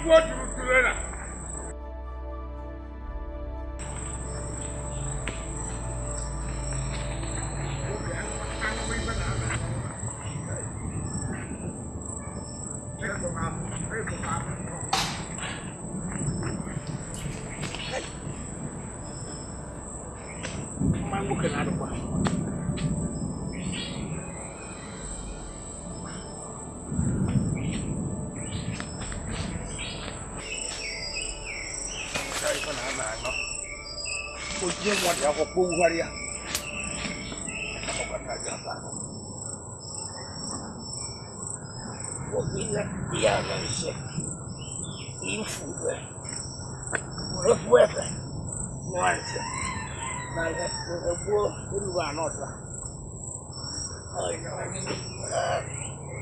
Ọkụ o juru tirela. Mma nwoke na-arụkwa. Onye nwa dị akwụkwọ wugharị ya.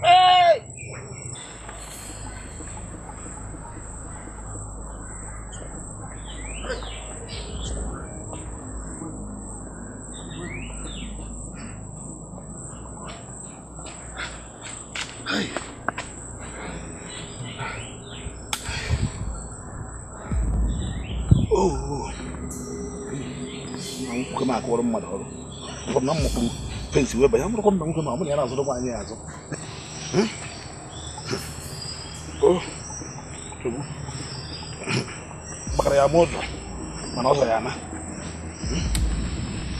Hey! Nwoke m akọrọ mmadụ ọrụ ụfọdụ na m mụkpụrụ fensị wee banye mụrụkwa mba nwoke ma ọ bụrụ ya na-azụrụkwa anyị azụ. Gbakara ya ma ụzọ mana ọzọ ya ama.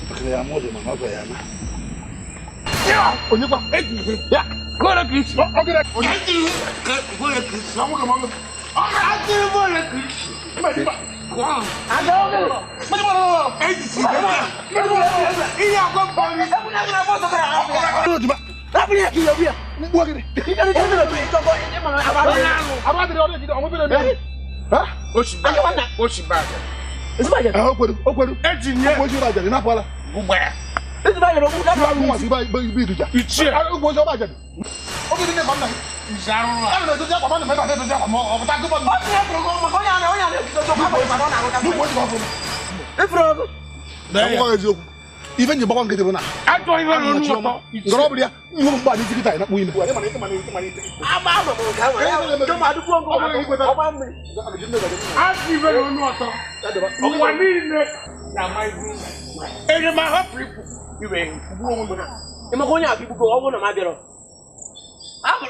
Gbakara ya ma ụzọ mana ọzọ ya ama. Onye kwa ya Bọ́ọ̀lù kìí ṣe. Ọgịrị Onye bọ́ọ̀lù kìí ṣe. Nwoke ma ọgụ. Adịrị bọ́ọ̀lù kìí ṣe. Ife nji gbakwa nkịtị bụ na ngọrọ ọ bụla ya ihe mgbe a n'isi kịta anyị na-akpụ ime.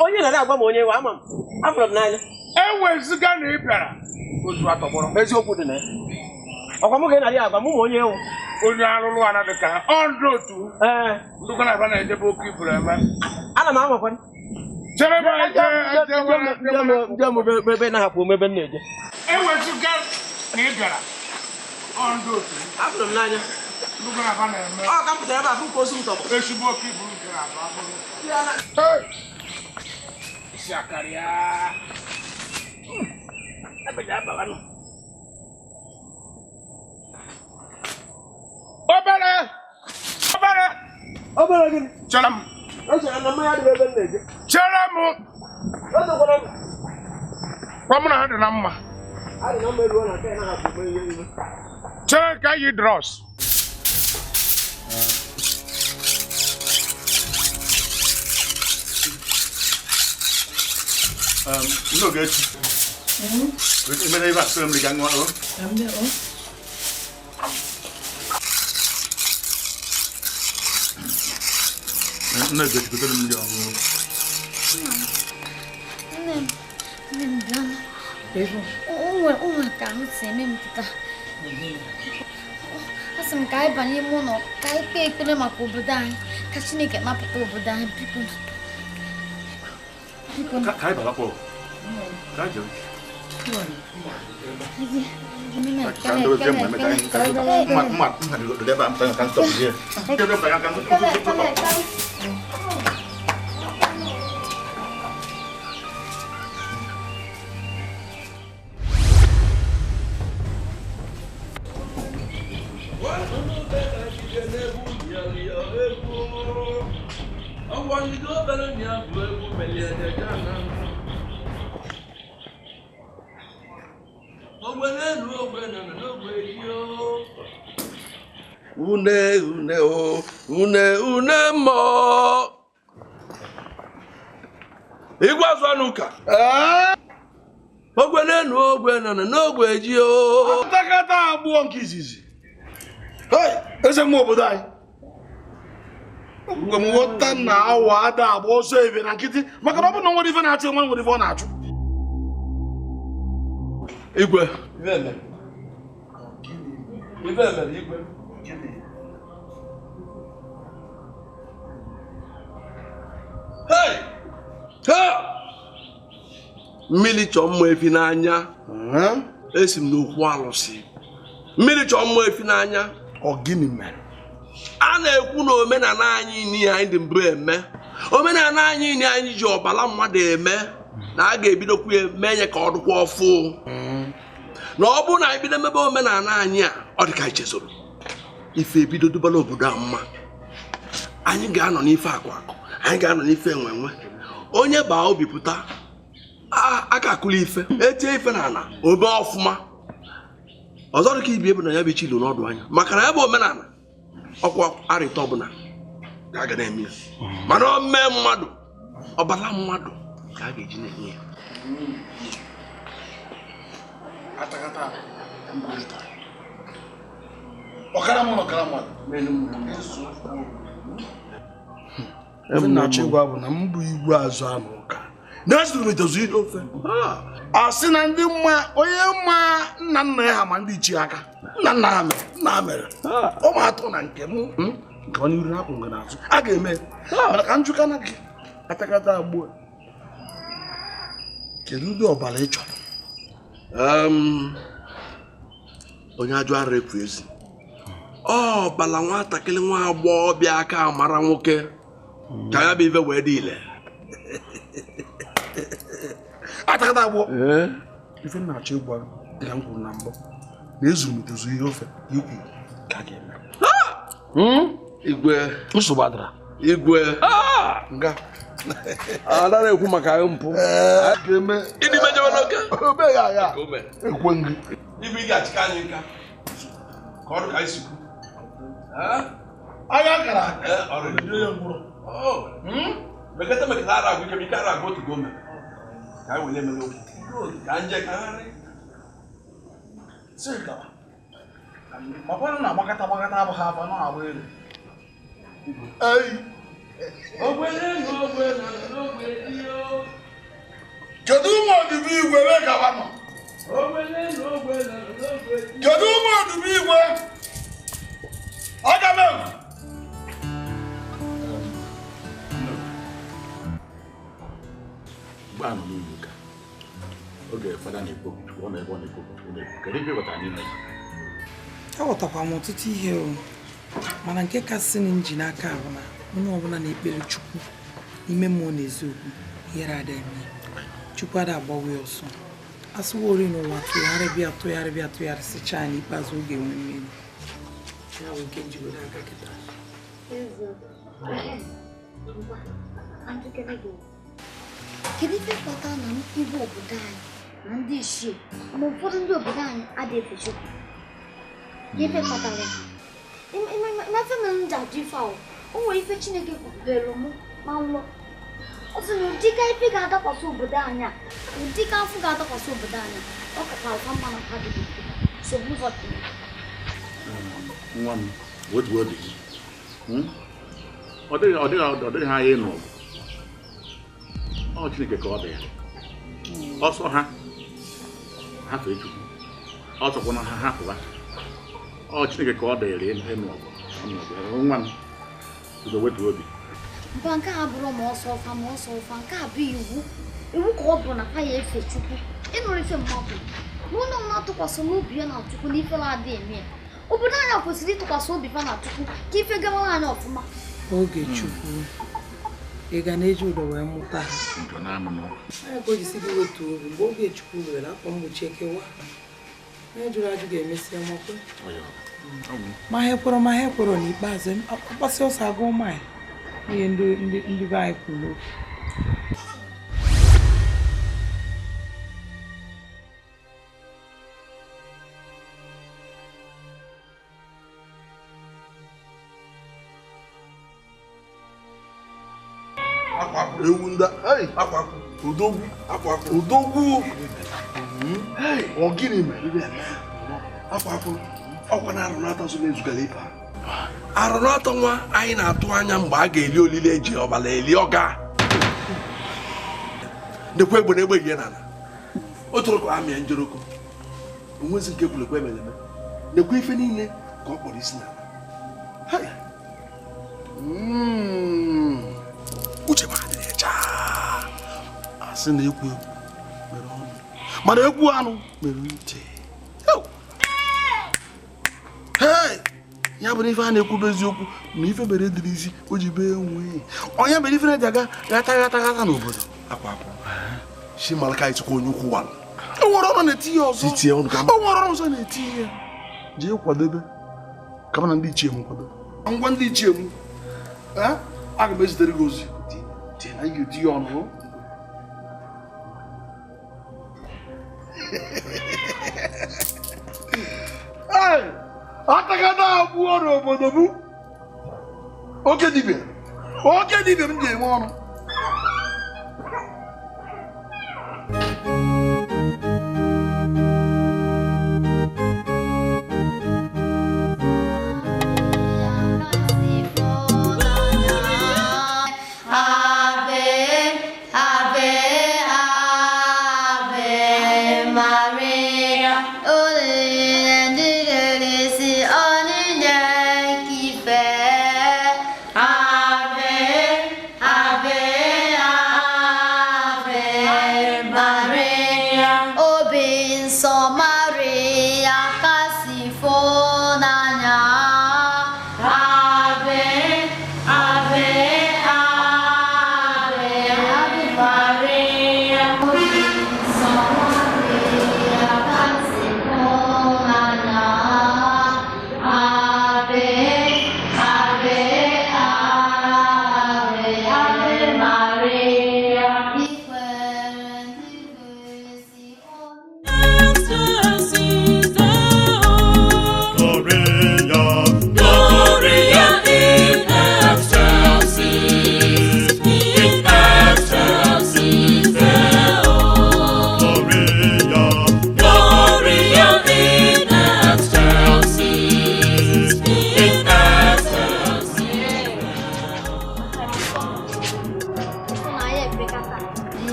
Onye na-agwa m onye nwe ama m afụrụ m n'anya. Eweziga na ị bịara ozu atọgbọrọ. Eziokwu dị na ya. Ọkwa m ga-enarị agwa m ma onye nwe. Onye arụrụ ana dị ka ha ọ ndị otu ndị na aba na-ejebe oke iburu eme. Ana m amakwa. Chere m ndị ebe na-ahapụ ebe m na-eje. Eweziga na ị bịara ọ ndị otu. Afụrụ m n'anya. Ndị na aba na-eme. Ọ ka m pụtara ebe a fụ ka ozu m tọgbọ. Ezigbo oke iburu nke na-abụ abụrụ. Isi akarịa. Obere! Obere! Obere gịnị? Chere m. Echere na mmanya adịghị ebe m na-eje. Chere m! Ezokwara m. Kwa mụ na ha dị na mma. Adị na mma eruo na nke na-ahapụ ihe iwe. Chere ka yi drọs. N'ogechi. Emere ebe a sịrị m ka ṅụọ. Nne Ogechi gotere m mmiri ọṅụṅụ. Nne m bịa. O nwere ka ahụ si eme m kịta. Asị m ka anyị banye ime ụlọ ka anyị kpee ekpere maka obodo anyị ka Chineke napụta obodo anyị biko. Ka anyị babakwa. Ka anyị jere. Une une o une une mo igwe azụ anụ ụka Ogwe n'enu ogwe nọ n'ogwe ji o. Atakata abụọ nke izizi. Hey, eze mmụọ obodo anyị. Mgbe m ghọta na awa ada agba ọsọ ebe na nkịtị maka na ọ bụrụ na nwere ife na-achụ nwa nwere ife ọ na-achụ. Igwe. Ife mere igwe. Hey! Ha! Mmiri chọọ mma efi n'anya. Esi m n'okwu alụsị. Mmiri chọọ mma efi n'anya. Ọ gịnị mere? A na-ekwu na omenala anyị niile anyị dị mbụ eme. Omenala anyị niile anyị ji ọbara mmadụ eme na a ga-ebidokwu ya mee ya ka ọ dịkwa ọfụ. Na ọ bụrụ na anyị bido emebe omenala anyị a, ọ dị ka anyị chezoro. Ife ebido dubala obodo a mma. Anyị ga-anọ n'ife akụ akụ, anyị ga-anọ n'ife enwe enwe. Onye baa obi pụta, aka akụla ife, etie ife n'ala, obe ọfụma. Ọzọ dị ka ibi ebu na ya bụ ichi ilu n'ọdụ anya, maka na ya bụ omenala ọkwa arịta ọbụla ka a ga na-eme ya. Mana o mee mmadụ, ọbara mmadụ ka a ga-eji na-eme ya. Ọkara mụ na ọkara mmadụ. Ife na-achọ ịgwa bụ na m bụ igwe azụ anụ ụka. Na-esoro m itezu ihe ofe. A sị na ndị mma onye mma nna nna ya ha ma ndị ichie aka. Nna nna ha mere, nna ha mere. Ụmụ atọ na nke m nke ọ n'iru na-akwụ nke n'azụ. A ga-eme. Mana ka njụka na gị atakata agbụ. Kedu ụdị ọbara ị chọrọ? Onye ajụ ara efu ezi. Ọbara nwatakịrị nwa agbọghọbịa aka mara nwoke ka ya bụ ife wee dị ile. Atakata agbụ. Ife na-achọ ịgwa dịka m kwuru na mbụ na ezuru m itezu ihe ofe ikwu ka a ga-eme. Igwe. Nsogbu adara. Igwe. Nga. Ada na-ekwu maka mpụ. Ga-eme. Ịdị mejọba n'oke? Obe ya ya. Ekwe gị. Igwe ị ga-achịkọ anyị nka. Ka ọrụ ka anyị si kwu. Agha kara aka. Ọrụ ya mkpụrụ. Mekata mekata ara agwụ ike ike ara agwụ otu gome. Ka anyị were emere okwu. Ka nje ka gharị. Sị gawa. Ma ọ bụrụ na agbakata agbakata abụghị afọ na agba elu. Ei. Ogwe n'enu ogwe na n'ogwe ji o. Kedu ụmụ odibo igwe ebe gawa nọ? Ogwe n'enu ogwe na n'ogwe ji. Kedu ụmụ odibo igwe? Aga m ewu. Mgbe a nọ n'ụlọ ụka, oge fada na-ekwu okwu Chukwu, ọ na-ebe ọ na-ekwu okwu Chukwu na-ekwu. Kedu ife ị ghọtara n'ime ya? Aghọtakwa m ọtụtụ ihe o, mana nke kasị m ji n'aka bụ na onye ọbụla na-ekpere Chukwu n'ime mmụọ na eziokwu, ihere ada eme ya. Chukwu ada agbawa ya ọsọ. Asịworị n'ụwa tụgharịbịa tụgharịbịa tụgharịsịchaa n'ikpeazụ oge enwe mmeri. Ya bụ nke njigoro aka kịta. Kedu ife kpatara na igwe obodo anyị na ndị ichie ma ụfọdụ ndị obodo anyị adịghị efe Chukwu? Ife kpatara ya. Ife mere m ji ajụ ife ahụ, o nwere ife Chineke kwupere mụ na nlọ. Ọ sị na ụdịka ife ga-adakwasị obodo anyị a, ụdịka afọ ga-adakwasị obodo anyị a, ọ kacha alfa mma na ha dị nsogbu ụzọ dị. Nwa m, wetuo obi gị. Ọ dịghị ha anya ịnụ ọgụ. Ọ Chineke ka ọ dị ya. Ọsọ ha ha fee Chukwu. Ọ sọkwana ha hapụwa. Ọ Chineke ka ọ dịrị ịnụ ọgụ. Nwa m, bido wetuo obi. Mba nke a bụrụ ma ọsọ ọfa ma ọsọ ọfa, nke a bụ iwu. Iwu ka ọ bụ na ha ya efe Chukwu. Ịnụrụ ife mmadụ. Na onye ọbụla tụkwasị n'obi ya na Chukwu na ife na-adịghị eme ya. Obodo anyị kwesịrị ịtụkwasị obi fa na Chukwu ka ife gawara anyị ọfụma. Oge Chukwu, ị ga na-eji ụdọ wee mụta ha. Anya ka o jisi gị wetuo obi mgbe oge Chukwu rere akwa mgbochi ekewa. Onye jụrụ ajụ ga-emesịa makwe. Ma ha ekwero n'ikpeazụ akpasị ọsọ agụọ maịl. Ihe ndị be anyị kwuru. Ewu ndị odogwu odogwu ọ gịnị mere ọkwa na arụnatọ so na-ezugara ife arụnatọ nwa anyị na-atụ anya mgbe a ga-eli olili eji ọbara eli ọga nekwa egbe na egbe ihe n'ala o toro ka amịa njoroko onwezi nke kwulekwa emere eme nekwa ife niile ka ọ kpọrọ isi n'ala. Uche m adịrị chaa asị na ekwu mere ọnụ mana ekwu anụ mere ntị. Ya bụ na ife a na-ekwu bụ eziokwu na ife mere dịrị isi o ji bee nwee onye mere ife na-eji aga ghata ghata ghata n'obodo. Si malaka ichukwu onye ukwu walụ o nwere ọnụ na-eti ya ọzọ o nwere ọnụ ọzọ na-eti ya. Jee kwadobe ka na ndị ichie m kwado ngwa ndị ichie m aga m ezitere gị ozi anyị ga-eti ya ọnụ. Atakata abụọ n'obodo m oke dibịa m ji enwe ọnụ.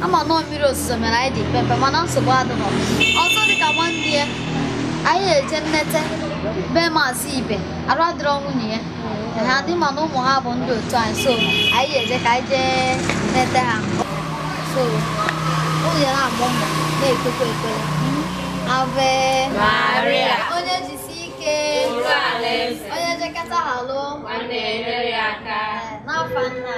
Ama nọ mmiri ozuzo mere anyị dị pepe mana nsogbu adịghị ọzọ dịka nwanne ya anyị eje nnete be maazị Ibe arụ adịrọ nwunye ya ha dị mana ụmụ ha bụ ndị otu anyị so anyị eje ka anyị jee nnete ha so nwunye na-agbọ mbọ na-ekpekwa ekpere. Ave Maria onye jisi ike onye jekọta ha lụọ n'afọ nna.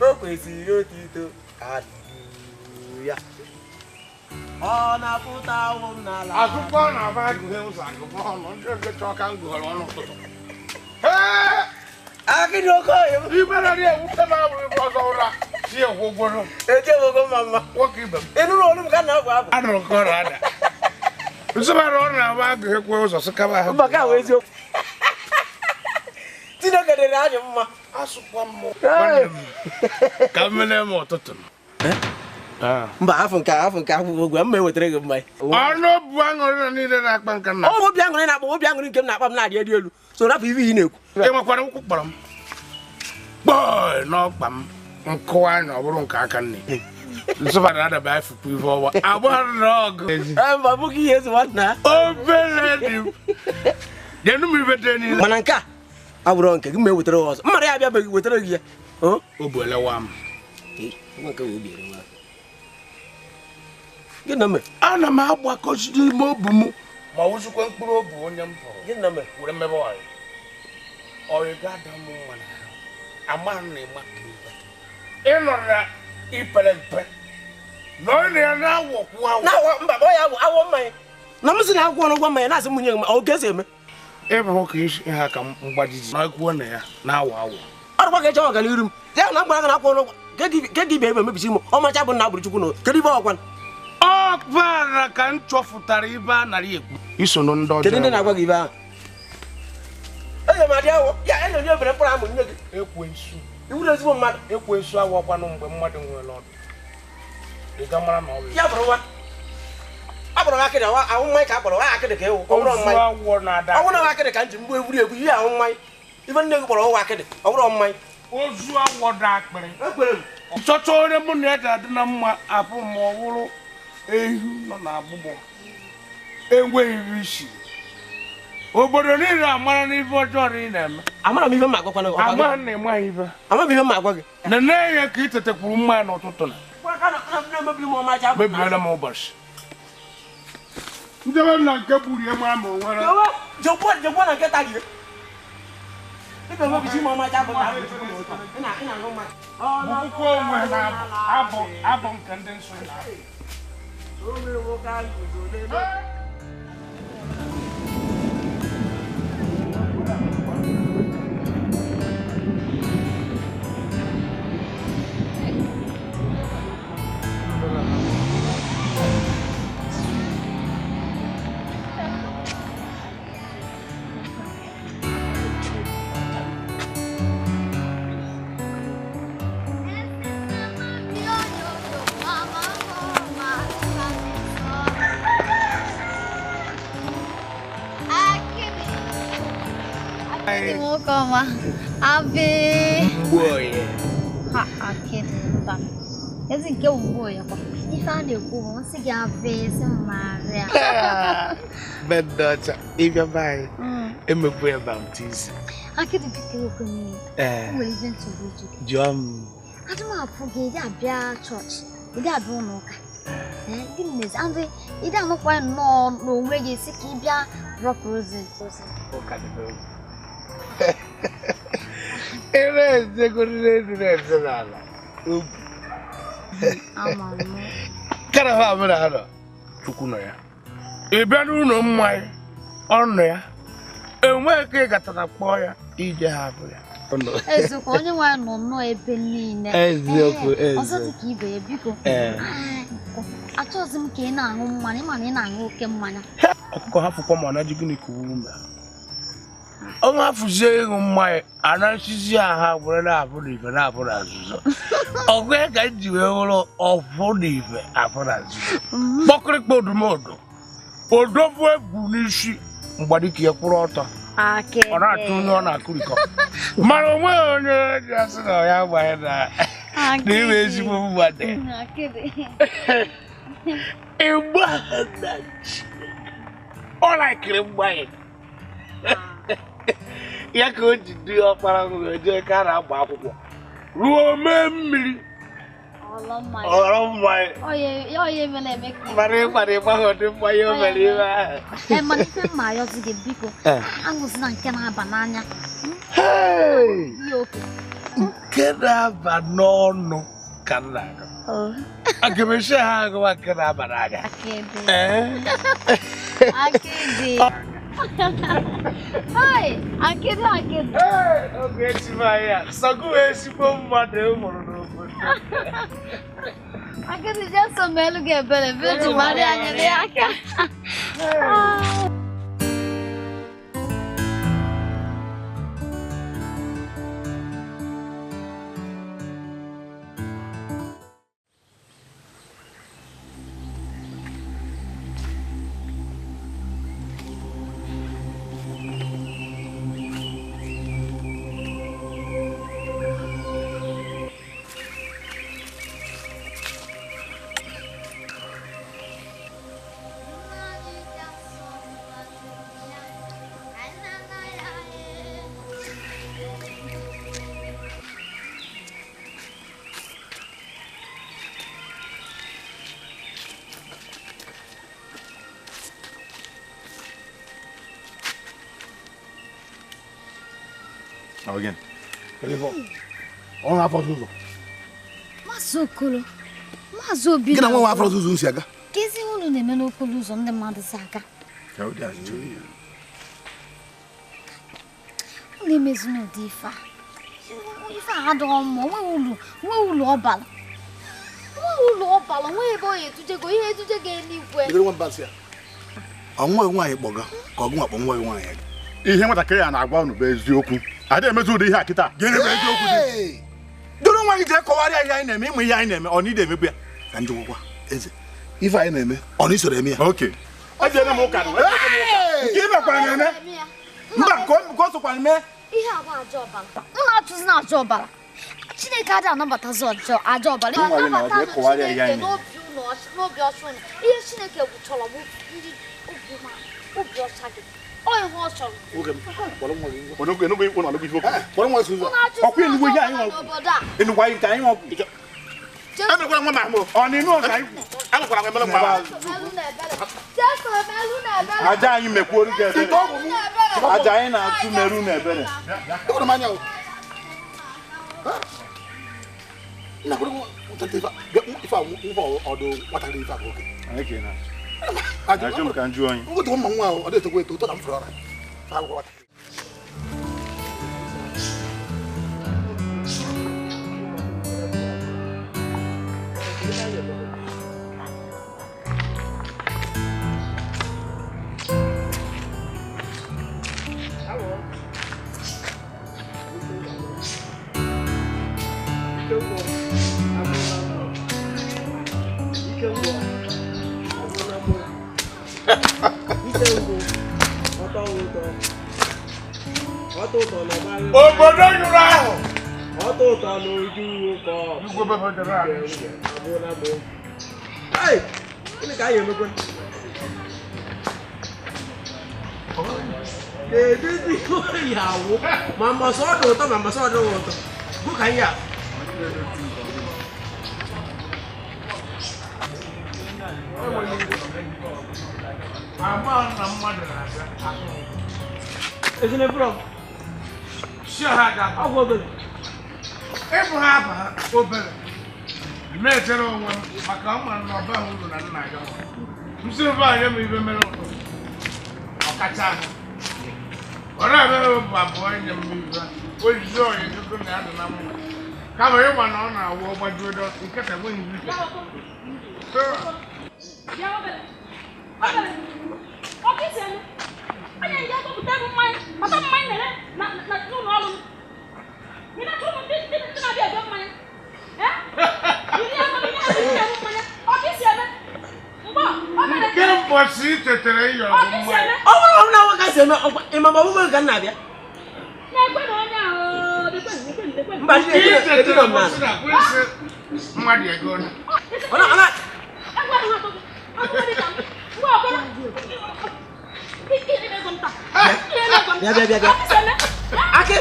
O kwesịrị otito haleluya ọ na-apụta awụ m n'ala akụkọ na-aba agụghị ụzọ akụkọ ọnụ ndị oge chọọ ka m gụghọrọ ọnụ ụtụtụ. Akịdị oke ọhịa m ibere dị ewute na abụrụ ibe ọzọ ụra si ekwu ụgwọrọ echebogo mma mma nwoke ibe m ị nụrụ olu m ka na-abụ abụ anụrụ ka ọ na-ada nsọgbara ọ na-aba agụghị kwe ụzọ sịkaba ahụ mba ka ahụ eziokwu Chineke dịrị anyị mma asụkwa m ka m mere m ụtụtụ mba afọ nke akwụkwọ ogwe m ewetara gị mmanya ọnụ obu aṅụrị na niile na-akpa nka nna ọ bụ obi aṅụrị na-akpa obi aṅụrị nke m na-akpa m na-adị elu elu so rapụ ibe ị na-ekwu ị nwekwara nkwụ kpọrọ m kpọọ n'ọkpa m nkụwa anya ọ bụrụ nke aka nne nsọbara adaba afụkwu ife ọwa agbara ọgụ mba bụghị ihe ezi nwanna obere dị denu m ibe dị niile mana nke a abụrụ nke gị ma ewetara gị ọzọ mmara ya abịabeghị wetara gị ya o bu elewa m Gịnị mere? Ana m agbakọzi n'ime obi m ma wụzikwa mkpụrụ obi onye m hụrụ. Gịnị mere? Were mmebe ọyị. Ọyị ga-ada m mma na ama na ịma ka ibe. Ị nọ na ipere mpe. Na ọ na ya na-awọkwu awọ. Na-awọ mba ọ ya awọ mmanya. Na m sị na akwụkwọ n'ụgwọ mmanya na-asị m nye m ọ ga-esi eme. Ebe ka isi ha ka mgbajiji na ekwuo na ya na-awọ awọ. Ọrụkwa ka eche ọganiru m. Ya na mgbara na akwụkwọ n'ụgwọ ke gị bịa ebe mebisi m ọmacha bụ na agbụrụ Chukwu na kedu ibe ọkwa. Ọkpara ka m chọfụtara ibe a nara ekwu. Iso na ndị ọjọọ. Kedu ndị na-agwa gị ibe ahụ? Eze m adị awọ ya enye onye obere mkpụrụ amụ nye gị. Ekwensu. Iwuru ezigbo mmadụ. Ekwensu awọkwanụ mgbe mmadụ nwere ọdụ. Ị ga mara na ọ bụ. Ya bụrụ nwa. Akpọrọ m akịrị ahụ mmanya ka akpọrọ akịrị ka ewu. Ọ bụrụ mmanya. Ọ bụrụ akịrị ka m ji mgbu egwuri egwu ihe ahụ mmanya. Ife nne gị kpọrọ ụwa akịrị ọ bụrụ mmanya. Ozu awọ da akpịrị. Ekwere m. Chọcha onye mụ na ya ga-adị na mma apụ ma ọ wụrụ ehu nọ n'agbụgbọ enweghị isi. Obodo niile amara n'ife ọjọọ ị na-eme. Amara m ife m agwakwana gị. Ama na ịmaghị ife. Ama m ife m agwa gị. Na na-enye ka ị tetekwuru mmanya n'ụtụtụ na. Mebiela m ụbọchị. Ndị be na nke gburu ya ma o nwere. Jekwa na nke ta gị. Ife mebisi m ọmacha bụ na ị na-aṅụ mmanya. Akwụkwọ onwe na abụ nke ndị nsọ na-abụ. Nwoke Ave. Mgboye. Ha akịdị mba. Ezi nke mgboye kwa. Ife a na-ekwu bụ nsị gị ave sị Maria. Bedọcha, ịbịa be anyị emekwu ya baptizim. Akịdị biko ekwe m. Ee. O nwere ihe nsogbu iji gị. Jụọ m. Adị m afụ gị ịdị abịa chọọchị, ịdị abịa ụlọ ụka. Ee, gịnị mezi? Andị ịdị anụkwa nnọọ n'onwe gị sị ka ị bịa drop rosary. Ụka dị n'obi. Ere ezegoro n'elu na-eze n'ala. Obi. Karafa abụrụ anọ. Chukwu nọ ya. Ị bịa n'ụlọ mmanya, ọ nọ ya. Enweghị ka ị gatara kpọọ ya ije ha abụ ya. Eziokwu, onye nwe nọ nnọọ ebe niile. Eziokwu, eziokwu. Ọzọ dị ka ibe ya, biko. Achọghịzi m ka ị na-aṅụ mmanya, ịma na ị na-aṅụ oke mmanya. Ọkụkọ ha fụkwa ma na ji gịnị ka uwe ume. Ọnwa afụzie ịṅụ mmanya, anasizi ha were na-abụ n'ife na-abụ na nzuzo. Ọgụ ya ka m ji wee wụrụ ọfụ n'ife abụ na nzuzo. Kpọkịrịkpa odumodu, odogwu ebu n'isi mgbadike ya kwụrụ ọtọ. Ọ na-atụ onye ọ na-akụrikọ. Mana o nweghị onye ji asị na ya agbaghị na ime ezigbo mmadụ. Ịgba na Chineke, ọ laikiri mmanya. Ya ka o ji dị ọkpara nwere jee ka a na-agba akwụkwọ ruo mee mmiri ọghọrọ mmanya. Mara ịgbara ịgbahụ ụdị mmanya o mere ime ahụ. Mana ife mma ayọzi gị biko aṅụzina nke na-aba n'anya. Nke na-aba n'ọnụ ka m na-agụ. Aga m esi ha agụwa nke na-aba n'anya. Akịdị. Hai, akịdị akịdị. Ee, oge echi ya, sọgụ ezigbo mmadụ e mụrụ n'obodo. Akịdị jeso m elu gị ebere, bịa Maria nyere ya aka. Ọ na-afọ ụzọ. Maazị Okolo, Maazị Obi. Gị na nwa nwa afọ ụzọ si aga. Kezi unu na-eme n'okporo ụzọ ndị mmadụ si aga. Unu emezi n'ụdị ife a. Ife a adịghị mma, onweghị ulu ọ bara. Onweghị ulu ọ bara, onweghị ebe ọ ga-etujego, ihe etujego eluigwe. Ọ nwa gị nwaanyị kpọga ka ọ gụ akpọ nwa gị nwaanyị. Ihe nwatakịrị a na-agwa unu bụ eziokwu. Ada emezi ụdị ihe a kịta. Gịnị bụ eziokwu dị? Doro nwa gị jee kọwarịa ihe anyị na-eme, ịmụ ihe anyị na-eme, ọ na ide emegbu ya. Ka njụkwakwa eze. Ife anyị na-eme, ọ na isoro eme ya. Okay. Ejere m ụka nụ. Nke ị mekwara na-eme. Mba, ka o sokwara mee. Ihe a bụ aja ọbara. Unu achụzina aja ọbara. Chineke adịghị anabatazi aja ọbara. Chineke n'obi ọcha unu. Ihe Chineke chọrọ bụ ndị obi ọcha gị. Ọ ihe ọ chọrọ. Aja anyị mekwuoru gị ebere. Aja anyị na-atụ meru na ebere. Obodo nyụrụ ahụ. Ịbụ ha aba ha obere na-echere onwe m maka ọma na ọba uru na nna ya msi ebe anyị ma ibe mere ụtọ ọkacha ahụ ọ na-abịa bụ abụọ nye m ibe ojizi ọyị tutu na ya dị na mma kama ịgba na ọ na-awụ ọgbajuo nkịta nweghị ike. Nke mbọchị tetere ịyọ bụ mmanya. Ọ bụrụ na nwoke si eme ịmama ọgwụgwọ ka m na-abịa. Mba, Nke tetere mbọchị na kwesị mmadụ ego na. Bịa bịa bịa bịa. Akị.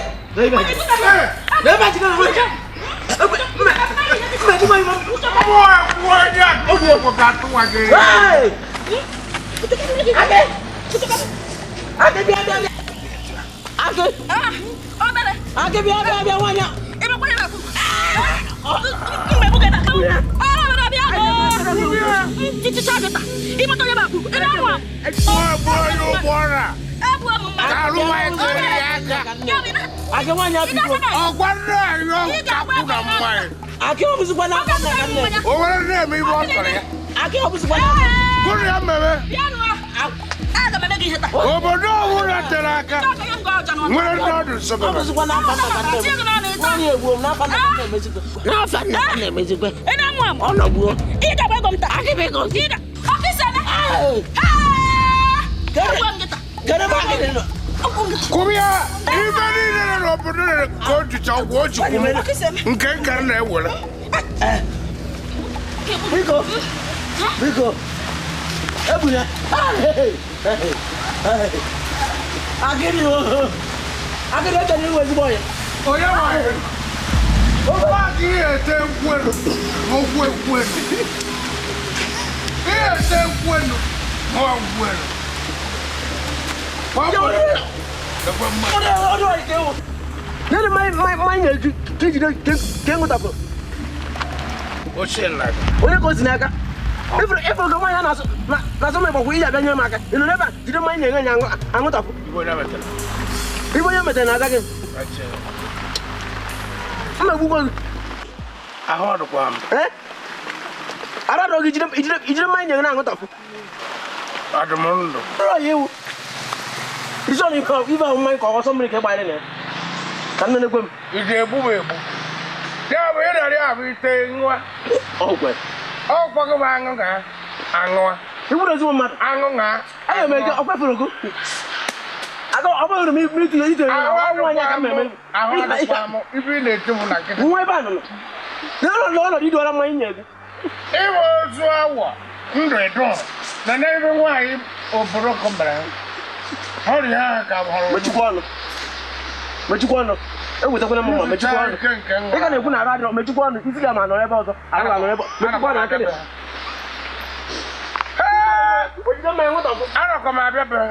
Obodo ọhụrụ tere aka nwere ndị ọdụ nsogbu. Kwụbịa ibe niile nọ n'obodo ka o jicha ọgwụ o jikwu nke nkara na-ewere. Biko, biko, ebuna. Akịrị o, akịrị echọrọ iwe ezigbo ọya. Onye nwanyị, ofe aka ihe ete nkwenu, okwu ekwenu. Ihe ete nkwenu, ma nkwenu. Nene mmanya na-eju ka ejide ka enwetapụ. Onye ka o si n'aka? Ifuru ka nwaanyị na-asọ m ịgbakwu iji abịa nyere m aka. Ị nọ n'ebe a jide mmanya na-enye ya aṅụtapụ. Ibe onye metere na-aza gị. Mma egbukwa gị. Ahụ ọdụkwa m. Ara dọ gị ijide mmanya na-enye na-aṅụtapụ. Adị m ndụ. Ọrụ ya ewu. Isi ọnụ ife ahụ mmanya ka ọsọ mmiri ka ị gbanyere na ya. Ka nne na-ekwe m. Ị ga-egbu m egbu. Ya bụ ị narị ahụ ite nwa. Ọgwe. Ọkwa gị bụ aṅụ ga aṅụa. Igburu ezigbo mmadụ. Aṅụ ga. Aga m ege ọkwa efere gị. Aga ọ bụrụ m ite ite ahụ anya ka m eme. Ahụ adịkwa m ibe ị na-eti m na nkịtị. Nwa ebe a nọ. N'ọnọdụ ọnọdụ iduwara mmanya nye gị. Ịwa ozu awọ ndụ edu na n'ebe nwaanyị oboroko mere ọrịa ahụ ka hụrụ. Mechikwa ọnụ. Mechikwa ọnụ. Ewetakwala m mma mechikwa ọnụ. Ị ga na-ekwu na arụ adịrọ mechikwa ọnụ isi ga ma nọrọ ebe ọzọ arụ anọrọ ebe mechikwa ọnụ akịrị. Arọkọ m abịa bere.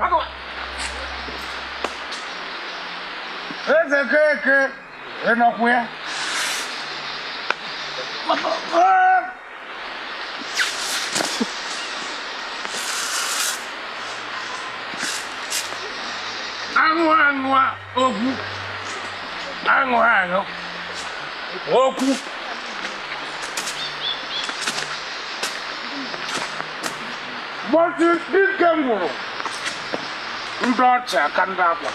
Eze keke ị nọkwu ya. Aṅụ aṅụ okwu. Aṅụ aṅụ okwu. Gbọtụ dike m gwụrụ ndị ọchị aka ndị akwa.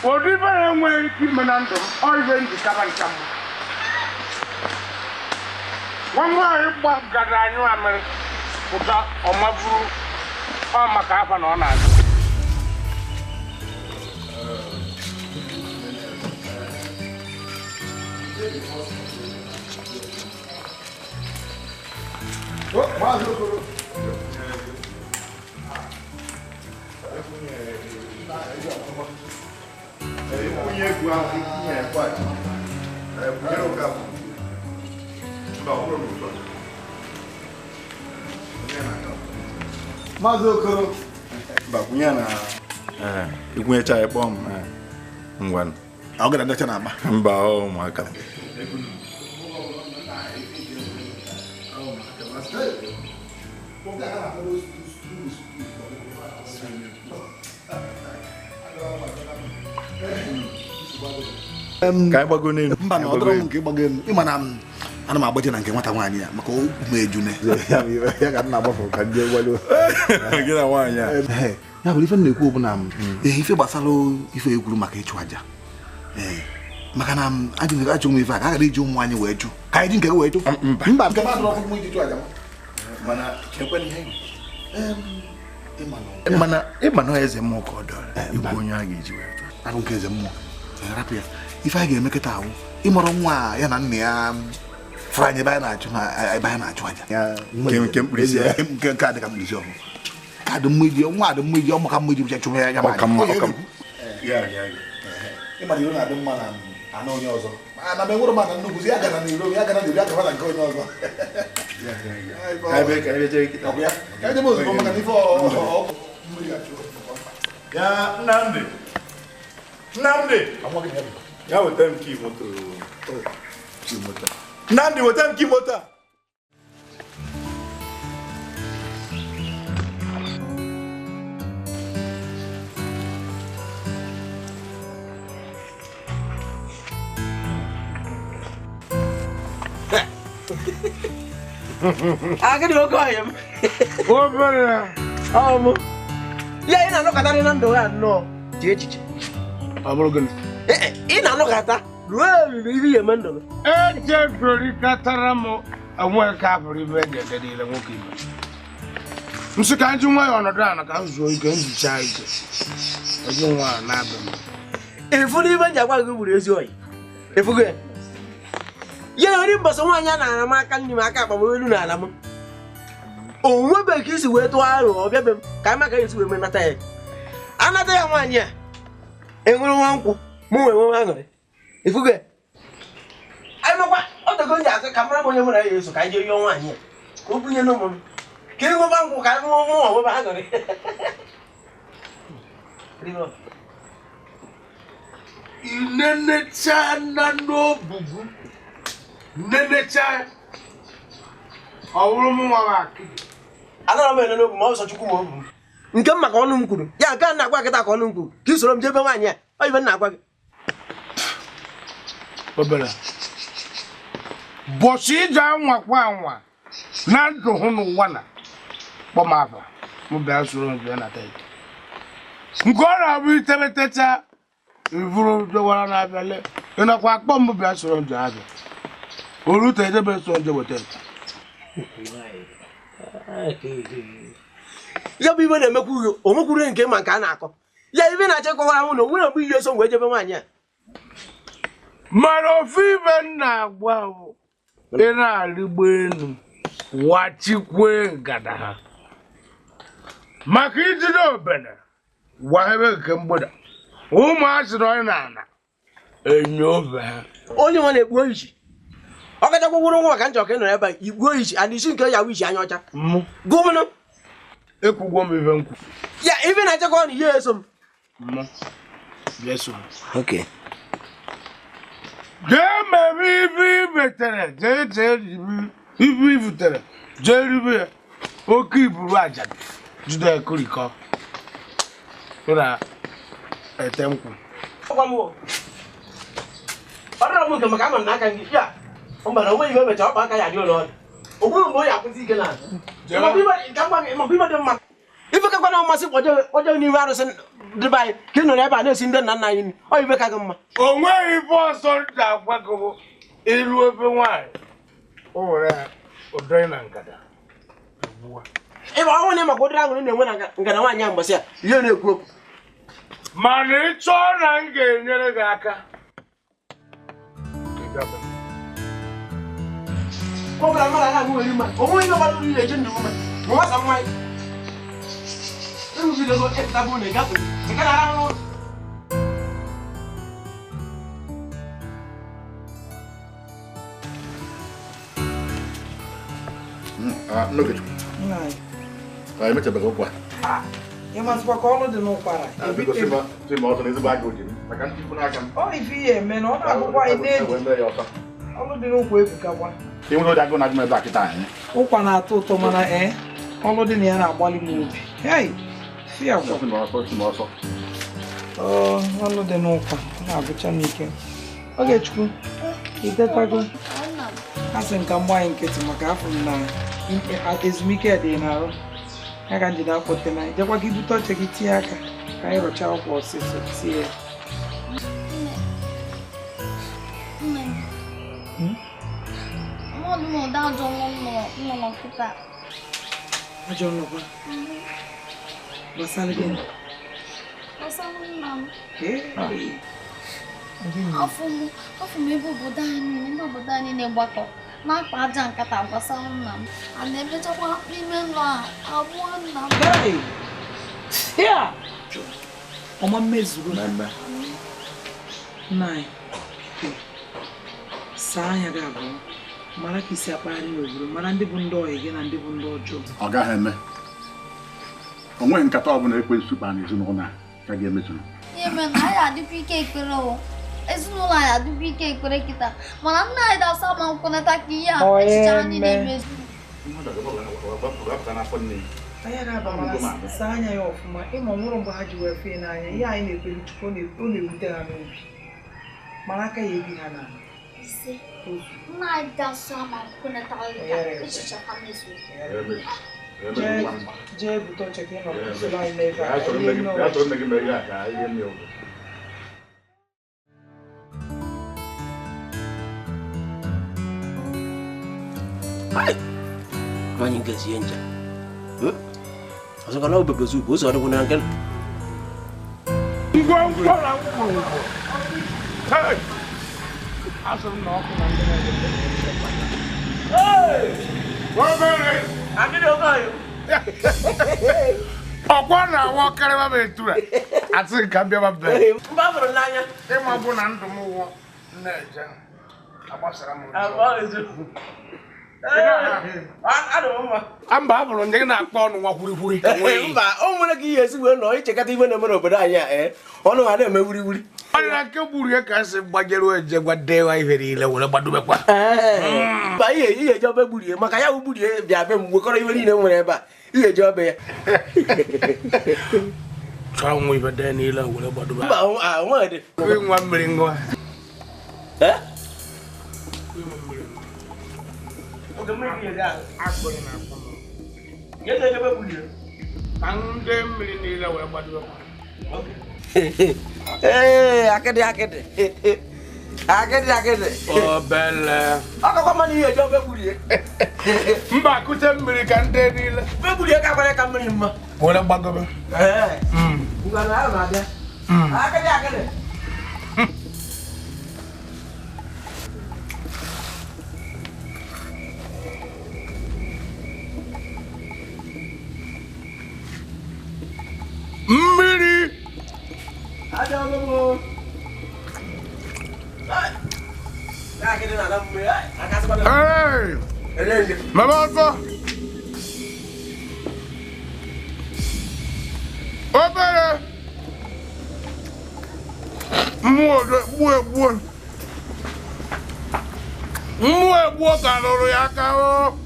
Ụdị ibe ya enweghị ike ime na ndụ m, ọ ibe njikaba ncha mma. Nwa nwaanyị gbagara anyụ amịrị pụta ọmaburu ọ maka afa na ọ na-azụ. Maazị Okoro. Mba, na ikwunyecha ya kpọọ m ngwa. Ọ gara ndacha na akpa. Mba, ọ ụmụaka. Ka anyị gbago n'elu. Mba, na ọ dọrọ m nke ịgbago elu. Ịma na ana m agbaje na nke nwata nwaanyị ya maka ụmụ ejune. Ya ka m na-agbafọ ka ndị gwalu. Gị na nwaanyị a. Ya bụ ife m na-ekwu bụ na ife gbasara ife ekwuru maka ịchụ aja. Maka na ajụ m ife a ka a gara iji ụmụ anyị wee jụ. Ka anyị ji nke gị wee jụ. Mba, nke m adọrọ ọkụ iji chụ aja. Mana chekwa ihe. Mana ịma na eze mmụọ ka ọ dọrọ. Igwe onye a ga-eji wee jụ. Abụ nke eze mmụọ. Rapụ ya. Ife a ga-eme kịta ahụ ịmụrụ nwa ya na nna ya fụrụ anyị ebe anyị na-achụ ebe anyị na-achụ aja. Nke mkpirisi ya. Nke nke adị ka mkpirisi ọhụụ. Ka adị mma iji nwa adị mma iji ọ maka mma iji bụcha chụwa ya ya ma. Ịma na iro na-adị mma na ana onye ọzọ. Ana m enwere m ana nnukwu ya gara n'iro ya gara n'iro ya gaba na nke onye ọzọ. Ka ebe ozugbo maka na ife ọ Ya Nnamdi. Nnamdi. Ya weta m kii moto. Kii moto. Nnamdi weta m kii moto a. Agadi oke ọhịa m. Obere. Ọ mụ. Ya ị na-anọkọta na ndụ ha nnọọ dị echiche. Ọ bụrụ gịnị? Ị na-anọkọta ruo eruru ihe ihe eme ndụ gị. Echefurikọtara m onwe ka apụrụ ibe eji ede niile nwoke ibe. M sị ka m ji nwayọọ ọnọdụ ala ka m zuo ike m zuchaa ike. Oji nwa a na-abịa m. Ịfụ n'ibe nji agwa gị gburu ezi oyi. Ịfụgo ya? Ya eri mbọsị nwaanyị a na-ara m aka nri m aka akpa m elu n'ala m. O nwebeghị ka isi wee tụọ aro ọbịa be m ka anyị maka esi wee mee nata ya. Anata ya nwaanyị a enwere nwa nkwụ mụ nwee nwe aṅụrị. Ịfụgo ya? Anyị makwa ọ dogo nji asị ka mara m onye mụ na ya eso ka anyị jee yọọ nwaanyị a ka o bunye n'ụmụ m ka ị ṅụba nkwụ ka anyị ṅụọ nwa nwebe aṅụrị. Inenecha na n'obugu. Nenecha. Ọ bụrụ m nwa m akịdị. Anara m ene n'obu ma ọ sọ Chukwu ma obu m. Nke m maka ọnụ m kwuru. Ya nke a na-agwa kịta ka ọnụ m kwuru. Ka i soro m jebe nwaanyị a. Ọ ibe m na-agwa gị. Obere. Bọsị ije anwakwa anwa na ndụ hụ n'ụwa na kpọ m afa m bịa soro m bịa na tent. Nke ọ na-abụ itebetecha ivuru dọwara n'abịa ị nakwa akpọ m bịa soro m jee abịa. Orute edebe so nje weta. Ya bụ ibe na-emekwu uhe o nwekwuru nke ma nke a na-akọ. Ya ibe na-achọ ịkọwara mụ na o nwere mgbe ihe so wee jebe nwaanyị a. Mana ofu ibe m na-agwa bụ ị na-arịgbo elu wachikwe ngada ha maka ijide obene wahebe nke mgbada ụmụazị nọ na-ana enyo obe ha. Onye nwa na-ekpu oyichi ọ kachakwa gwụrụ nwa ka nchọ ka ị nọrọ ebe a igbuo oyichi and isi nke ya wụ ichi anya ọcha. Mụ gụmụnụ ekwugwo m ibe nkwu. Ya ibe na-achọkwa na ihe eso m. Mụ bịa so m. Okay. Jee mere ibe ibetere jee jee ribe ibe ibutere jee ribe ya oke iburu aja jide ekurikọ na ete nkwụ. Ọgwa m o. Ọ dọrọ m nke maka ama m n'aka gị ya mba na onweghị ihe o mechara ọkpa aka ya dị ụlọ ọrụ. O gburu mgbe o ya akwụsị ike na maka ibe dị mma. Ife kakwa na mmasị kpọje n'ihu arụsị dịbe anyị ka ị nọrọ ebe a na-esi ndị nna nna anyị nri ọ ife ka gị mma. O nweghị ife ọzọ m ga-agwa gị bụ iru ebe nwaanyị o were ya ụdọrị na ngada ugbua. Ịba ọnwụ na maka ụdịrị aṅụrị na-enwe na ngada nwaanyị a mbọsị a ihe na-ekwu okwu. Mana ị chọọ na m ga-enyere gị aka. Ọ bụla mmadụ agaghị nwere mma o nweghị ihe gbara uru eji ndụ ume ma nwata nwaanyị ịrụgidego ịpụtabụ na ịgafe ị ka na-arahụ ụra. N'Ogechukwu. Emechabeghị ụkwa. Ị masịkwa ka ọnụ dị n'ụkwara. Biko sị ma ọsọ na ezigbo aka oji m maka ntikwu n'aka m. Ọ ife ihe eme na ọ na-abụkwa anyị na-eji. Ọnụ dị n'ụkwa ebukakwa. Ị nwere ụdị agụụ na-agụ m ebe a kịta anyị. Ụkwa na-atọ ụtọ mana ee ọnụ dị na ya na-agbalị m obi. Hei, si agwa. Sị ma ọsọ, sị ma ọsọ. Ọnụ dị n'ụkwa ọ na-agụcha m ike. Ogechukwu, itetago? A sị m ka m gbaa anyị nkịtị maka afọ m na ezumike dị n'arụ. Ya ka m jide akpọte na jekwa ka ibute oche gị tinye aka ka anyị rụchaa ụkwa ọsịsọ tie ya. Mmadụ na ụda ajọ nnụnụ kịta. Ajọ nnụkwa? Gbasara gịnị? Gbasara nna m. Afọ m ebe obodo anyị ndị obodo anyị na-egbakọ na-akpa aja nkata gbasara nna m. A na-emechakwa n'ime ụlọ a abụọ nna m. Ọma mmezuru. Nna anyị, saa anya gị abụọ. Mara ka isi akpagharị n'obodo mara ndị bụ ndị ọyị gị na ndị bụ ndị ọjọọ. Ọ gaghị eme. O nweghị nkata ọbụla ekwensu kpara n'ezinụlọ a ka ga-emezuru. Ihe mere na anyị adịkwa ike ekpere o. Ezinụlọ anyị adịkwa ike ekpere kịta mana nna anyị dasa ma nkwụnata ka ihe a echiche anyị na-emezu. Anya ga-aba saa anya ya ọfụma ịma nwụrụ mgbe ha ji wee fee n'anya ihe anyị na-ekpere Chukwu ọ na-ewute ha n'obi mara aka ya ebi ha n'ala. Nna anyị dasa ma nkwụnata ka echiche ha mezuru. Jee bute oche ka ị nọ usoro anyị n'ebe a. Nwaanyị nke sie ncha. Ọzọkwa na obebezu bụ ụzọ ọdịkwụ na nke. Ngwongwo na ngwongwo. Hey! Asị m na ọkụ na ndị na-ege. Hey! Obere! Akịrị oke ọyụ. Ọkwa na-awa karịa m etu a. Asị ka m bịaba be. Mba fụrụ n'anya. Ịma bụ na ndụ m wụ na-eje. Agbasara m. Mba abụrụ ndị na-akpọ ọnụ nwa kwurikwuri. Mba, o nwere ka ihe esi wee nọ ichekata ibe na-eme n'obodo anyị a ọnụ ha na-eme wuriwuri. Ọ na nke gburu ya ka sị gbajere eje gwa dewa ihe niile were gbadobekwa. Mba, ihe eje ọbe gburu ya maka ya bụ gburu ya bịa be m wekọrọ ihe niile nwere ebe a. Ihe eje ọbe ya. Chọọ nwa ibe dee niile were gbadobe. Mba, nwa dị. Nwa mmiri ngwa. Eh? Oge mmiri ya akpụrụ na akpụ. Ya eje ebe gburu ya. Ka ndị mmiri niile were gbadobekwa. Ee, akịdị akịdị. Akịdị akịdị. Obele. Ọkọkọ mmanụ ihe eji ofe gburie. Mba, kute mmiri ka ndị niile. Ofe gburie ka akwara ka mmiri mma. Were gbagobe. Ee. Ngwa na ahụ na-abịa. Akịdị akịdị. Mmiri. Hey! Mama ọsọ! Obere! Mmụọ egbuo egbuo! Mmụọ egbuo ka rụrụ ya aka o!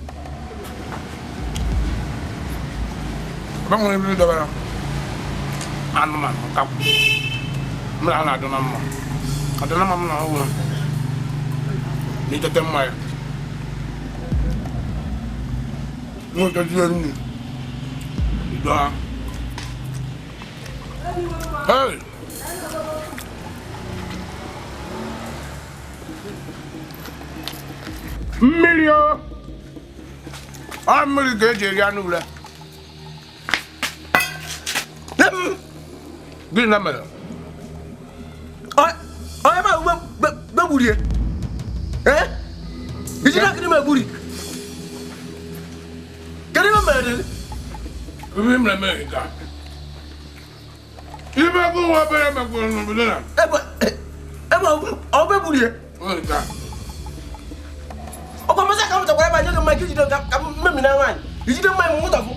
Ebe nwere mmiri dọbara anụmanụ kakwu. Mmiri a na-adị na mma. Adị na mma m na ọhụrụ. N'itete mmanya. Nwetazie nri. Ido ha. Hey! Mmiri o! Ọ mmiri ka eji eri anụ ule. Gịnị na mere? Onye ma ugbe gburie. Eh? Iji na kiri ma gburi. Kedu ihe mere dị? Ihe mere mere ka. Ibe bụ nwa obere mekwuru n'obodo na. Ebe ọ be gburie. Nka. Ọkwa mmasị ka m chọkwara ebe anyị mma ijide ka mmemi na nwaanyị. Ijide mmanya m nwụtọfụ.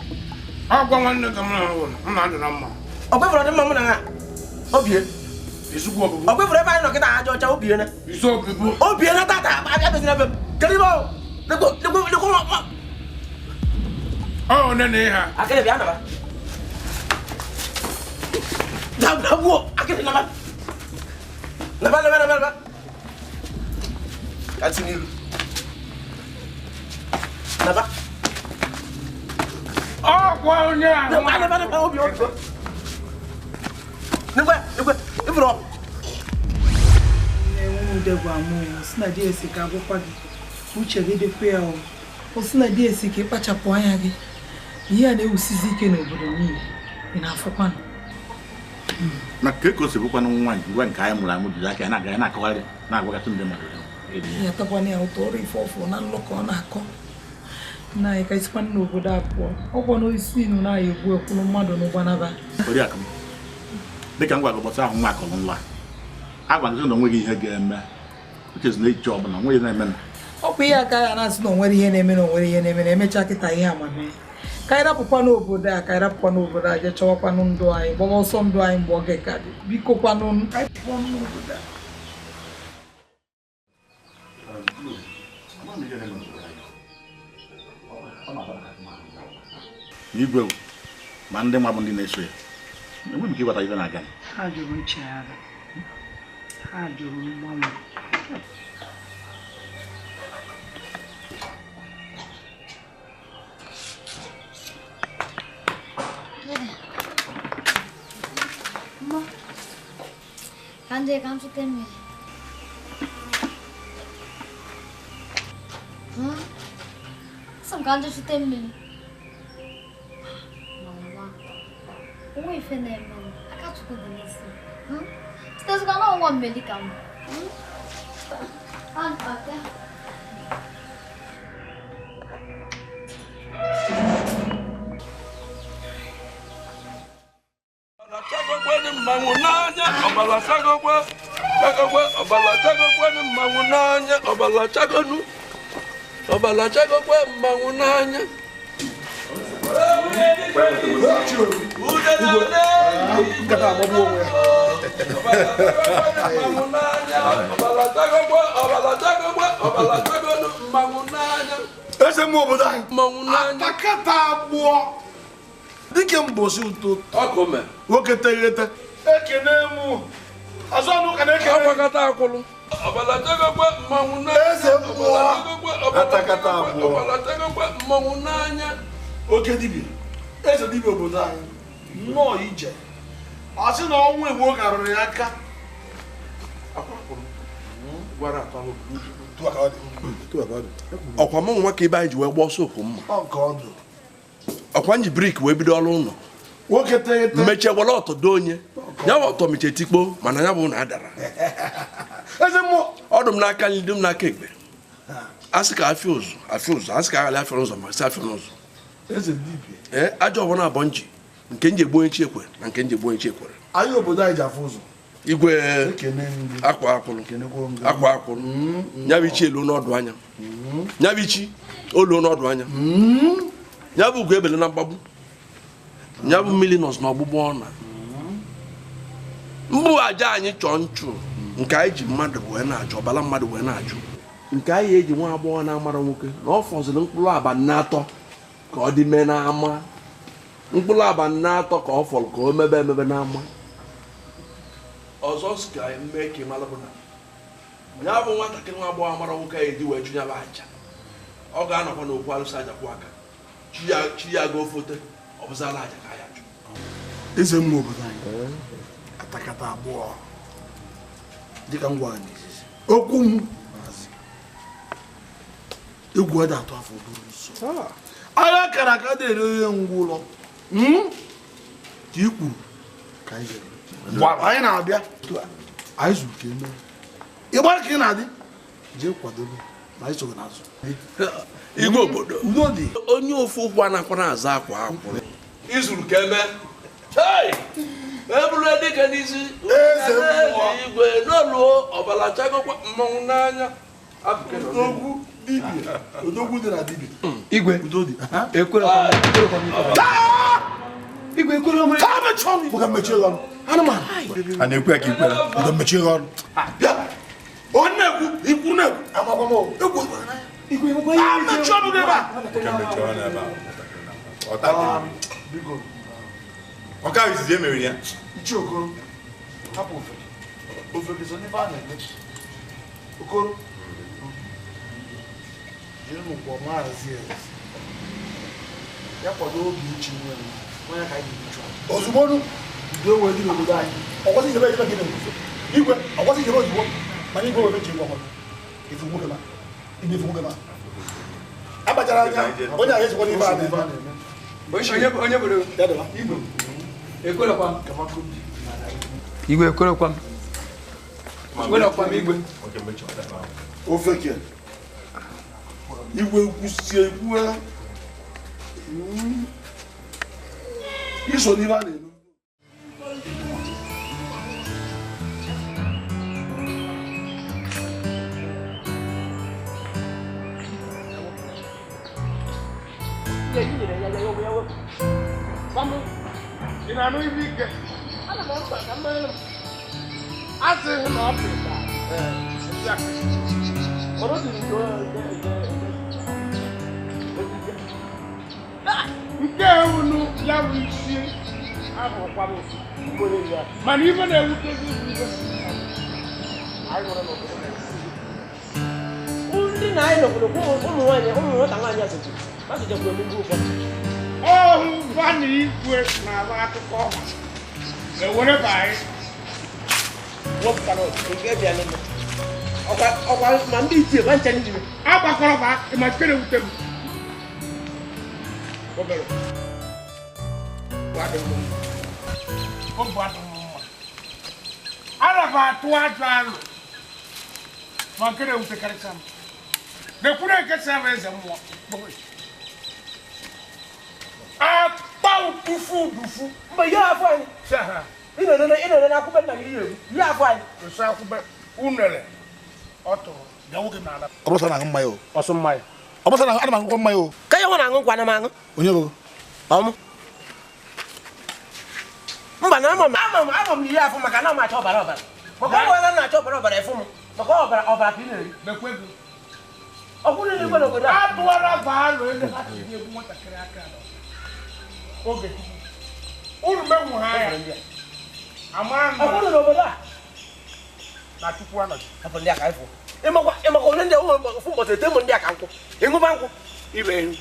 Ọkwa nwanne ka m na-ahụ m na-adị na mma. Ọ kwefere dị mma mụ na ha. Obie. Ọ kwefere ebe anyị nọ kịta aja ọcha obie na. Obie na tata abịa bezina be m. Kedu ibe ọ? Lekwo lekwo lekwo nwa. Ọ nne na ihe a. Akịrị bịa naba. Dabụ akịrị naba. Naba naba naba naba. Ka tinye ilu. Naba. Ọkwa onye ahụ. Naba naba naba obi obi. Nekwe nekwe ifuru ọ. Ude gwa m si na di esi ka agwụkwa gị uche gị dịkwa ya o si na di esi ka ịkpachapụ anya gị ihe a na-ewusizi ike n'obodo niile ị na-afụkwanụ na ka eko si bụkwanụ nwa ngwa nke anyị mụrụ amụ jiri aka ya na-aga na-akọgharị na-agwagasị ndị mmadụ ya takwana ya ụtọ ọrụ ife ọfụ na nlọ ka ọ na-akọ nna anyị ka isikwanụ n'obodo a pụọ ọkwa n'osisi inu na-aya egbu ekwuru mmadụ n'ụgbanaba. Oriakụ m dịka m gwara ụbọchị ahụ nwa akọrọ nla agwa gị na onweghị ihe ga-eme uche na echiche ọbụla onweghị na-eme na ọ bụ ihe aka ya na-asị na onwere ihe na-eme na onwere ihe na-eme na emechaa kịta ihe amamihe ka anyị rapụkwa n'obodo a ka anyị rapụkwa n'obodo a jee chọwakwanụ ndụ anyị gbawa ọsọ ndụ anyị mgbe oge ka dị biko kwanụ ka anyị pụọ n'obodo a. Igwe ma ndị nwa bụ ndị na-eso ya enweghị m ike ịghọta ibe na-aga. Ha jụrụ nchegharị, ha jụrụ mgbanwe. Mma, ka ndị ka m zụta mmiri. Sị m ka ndị zụta mmiri. Onwe ife na-eme m, aka Chukwu dị n'isi. Sitezikwa na ọnwa mmeli ka m. Ọbala chagokwe mmanwụ n'anya. Nkata agbagbu onwe ya. Eze mmụọ obodo anyị atakata agbụọ dike mbosi ụtụtụ nwoke teghete ekene mụ azụ anụ ka na-ekene eze mmụọ atakata abụọ oke dibịa eze dibịa obodo anyị nnọọ ije ọ sị na ọnwụ Igbo karịrị ya aka. Ọkwa mụ nwa ka ibe anyị ji wee gba ọsọ okwu mma. Ọkwa nji brik wee bido ọrụ ụlọ mechie were ọtọ do onye ya bụ ọtọ mechie tikpo mana ya bụ na adara ọdụ m n'aka nri dị m n'aka ekpe a sị ka afịa ụzụ afịa ụzụ a sị ka aghalị afịa n'ụzọ ma sị afịa n'ụzọ. Ee, ajọ ọbụla abọ nji nke nji egbu onye chi ekwe na nke nji egbu onye chi ekwere. Anyị obodo anyị ji afụ ụzọ. Igwe akwa akwụrụ akwa akwụrụ ya bụ ichi elu n'ọdụ anya ya bụ ichi olu n'ọdụ anya ya bụ ugo ebele na mgbagbu ya bụ mmiri nọs n'ọgbụgbọ ọna mbụ aja anyị chọọ nchụ nke anyị ji mmadụ wee na-ajụ ọbara mmadụ wee na-ajụ nke anyị eji nwa agbọghọ na-amara nwoke na ọ fọziri mkpụrụ abalị na-atọ ka ọ dị mee n'ama mkpụrụ abalị na-atọ ka ọ fọrọ ka o mebe emebe n'ama ọzọ sị ka anyị mee ka ị mara bụ na ya bụ nwatakịrị nwa agbọghọ amara nwoke ya eji wee jụ ya bụ aja ọ ga-anọkwa n'okwu alụsị aja kwụ aka chi ya goo fote ọ bụzala aja ka ya jụ. Eze mmụọ obodo anyị atakata abụọ dịka m gwara n'izizi okwu m maazị egwu adị atụ afọ buru nsọ agha kara aka dị ere onye ngwa ụlọ ka i kwuru ka anyị jere anyị na-abịa anyị zuru ka eme ịgbara ka ị na-adị jee kwadobe ma anyị soghị n'azụ. Igwe obodo onye ofu ụkwụ anakwa na-aza akwa akwụrụ izuru ka eme eburu dịka n'isi igwe n'oluo ọbara chagokwa mmanwụ n'anya. Odogwu dibịa odogwu dị na dibịa igwe ekwere igwe ekwere ọnụ anụmanụ a na-ekwu ya ka ikwere udo mechie gị ọnụ bịa onye na-ekwu ikwu na-ekwu amakwa m egwu mechie ọnụ gị ebe a. Ọ ka izizi emere ya Ichie Okoro hapụ ofeke ofeke so n'ife a na-eme Okoro jiri m kwọ maazị eze ya kwado oge ichi nwe m onye ka anyị ga-echu ozugbo udo wee dị n'obodo anyị. Ọkwasị ijebe ejebe gị na-ekwuso igwe ọkwasị ijebe ozugbo mana igwe wee mechie ngwa ifu nwoke ma igwe ifu nwoke ma akpachara anya onye ahụ echekwa n'ife a na-eme. Onye bụrụ igwe ekwerekwa m igwe ekwerekwa m ekwerekwa m igwe ofeke igwe kwusie ikwu iso n'ife a na-eme. Ị na-anụ ibe ike asịghị na ọ pịta nke ewunu ya bụ isi ahụkwara mana ibe na-ewutezi ibe ndị na anyị nọkwuru ụmụ nwaanyị ụmụ nwata nwaanyị asụjekwa emegbu ụfọdụ ọhụ gwa na igwe na-arụ akụkọ ewere bụ anyị wepụtara nke bịa n'ime ọkwa ma ndị ichie ma ncha ndị agbakọrọ ba ma nke na-ewute m obere obu adị m mma ana m atụ ajọ alụ ma nke na-ewutekarịcha m na-ekwuru ekesa m eze mmụọ akpa dufu dufu mba ihe afọ anyị ị nọ na akwụbe nna gị ihe egwu ihe afọ anyị nso akwụbe unere ọ tụrụ bịa nwoke m n'ala Ọ bụrụ na-aṅụ mmanya o ọsụ mmanya ọ bụrụ na ana m aṅụkwa mmanya o ka ya nwa na-aṅụ nkwa na m aṅụ onye bụ ọmụ mba na ama m ihe afụ maka na m achọ ọbara ọbara. Maka ọ bụla na-achọ ọbara ọbara efu m. Maka ọbara ọbara ka ị na-eri. Mekwe gị. Ọ bụrụ na igwe n'obodo a. Atụwara baalụ ebe ha si egbu nwatakịrị aka. Oge unu menwu ha ya. Amara m. Ọ bụrụ n'obodo a. Na Chukwu anọghị. Hapụ ndị aka ịfụ. Ịmakwa ole ndị ofu mbọsị ete m ndị aka nkwụ. Ịṅụba nkwụ. Ibe ihu.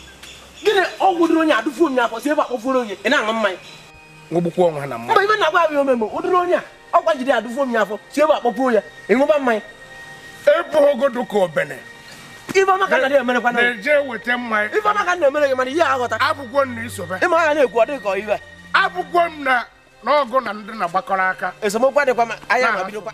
Gịnị ọgwụ dịrị onye adụfuo m n'afọ si ebe akpọfuoro onye ị na-aṅụ mmanya. Ngbukwa onwe ha na mmanya. Mba ibe na-agwa abịa omeme ụdịrị onye a ọkwa jide adụfuo m n'afọ si ebe akpọfuo ya ịṅụba mmanya. Ebughị ka obene. Ife ọma ka na emerekwa na. Na-eje weta mmanya. Ife ọma ka na-emere gị mana ihe aghọta. Abụgwo m na isobe. Ịma ha na-ekwu ọ dị ka iwe. Abụgwo m na n'ọgụ na ndị na-agbakọrọ aka. Esemokwu adịkwa ma anya ma bidokwa.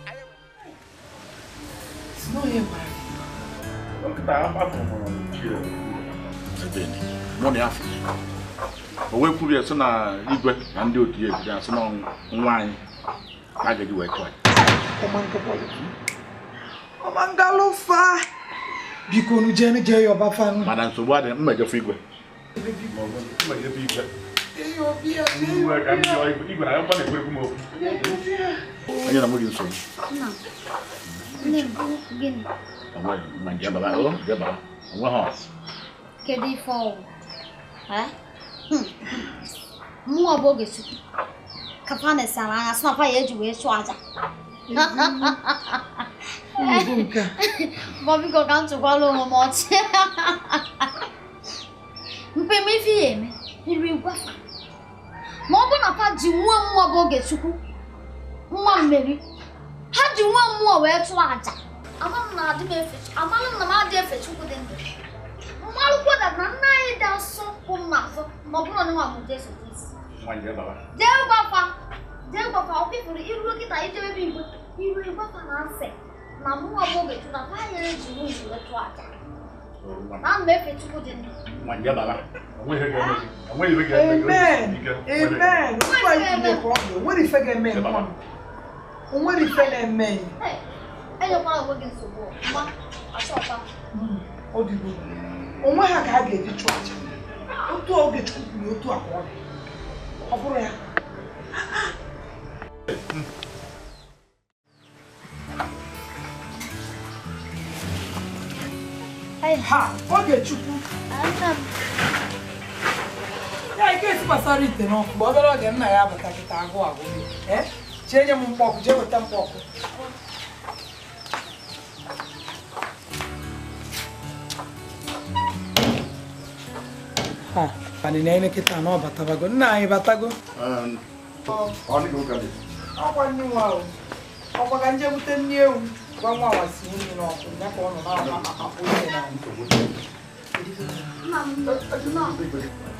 O wee kwuru ya sị na igwe na ndị otu ya ebido asị na nwa anyị ka a ga-eji wee chụọ aja. Ọmangalụfa biko nu jee jee ya ọba fanụ. Mana nsogbu adị mmejefu igwe. Onye na mụ gị nsogbu. Kedu ife ọwụ? Mụnwa bụ Ogechukwu ka fa nesara anya sị na fa ya eji wee chụọ aja. Ma biko ka m tụkwara onwe m ọchị. Mpe m ife ya eme iri gwafa ma ọ bụ na fa ji nwa mmụọ bụ Ogechukwu nwa mmeri ha ji nwa mmụọ wee chụọ aja. Ama m na m adị efe Chukwu dị ndụ. Mmalụkwa na nna anyị dị asọ kwụ m n'afọ ma ọ bụrụ na nwa bụ Jesu Kristi. Jee gwafa ọ kwefuru iruo kịta ijebe ebe igwe iru ịgwafa na nsị na mụnwa bụ Ogechukwu na fa ya eji nwunye wee chụọ aja. Na m efe Chukwu dị ndụ. Amen. Amen. Nwere ife ga-eme nwa m. Nwere ife na-eme. Enyekwara onwe gị nsogbu ma achọta. Ọ dịgo. Onwe ha ka a ga-eji chụọ aja. Otu Ogechukwu kwuru otu a ka ọ dị. Ọ bụrụ ya. Ha, Ogechukwu. Ya ike esi gbasara ite n'ọkụ mgbe obere oge nna ya abata kịta agụụ agụ. Jee nye m mkpọkụ, jee weta mkpọkụ. Ha, pani na ene kịta na ọ batabago. Nna anyị batago. Ọkwa nne nwa o. Ọkwa ka nje bute nne ewu. Gwa nwa wa si nri n'ọkụ ya ka ọ nọ na-akpụ ihe na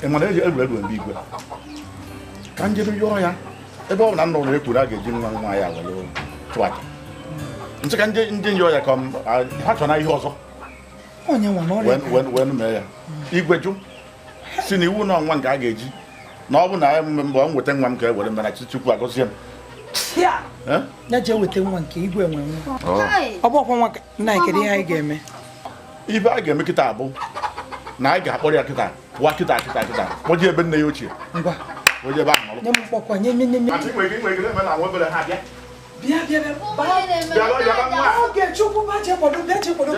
Ị mana eji egwuregwu mgbe igwe ka njeru yọọ ya ebe ọ bụ na nna ụlọ ekwuru a ga-eji nwa nwa ya were chụọ aja. Nsị ka nje yọọ ya ka ha chọ na ihe ọzọ wee mee ya. Igwe jụ si na iwu na ọnwa nke a ga-eji na ọ bụ na mgbe m nweta nwa m ka e were mana Chukwu agọzie m. Ya jee weta nwa nke igwe nwe nwa. Ọ bụ ọkwa nwa nna anyị kedu ihe anyị ga-eme? Ibe a ga-eme kịta abụ na anyị ga-akpọrọ ya kịta pụwa kịta kịta kịta kpọje ebe nne ya ochie. Ngwa. Kpọje ebe ahụ nọrọ. Nye m mkpọkwa nye nye nye nye. Bịa bịa bịa. Ogechukwu ba jee kwado bịa jee kwado.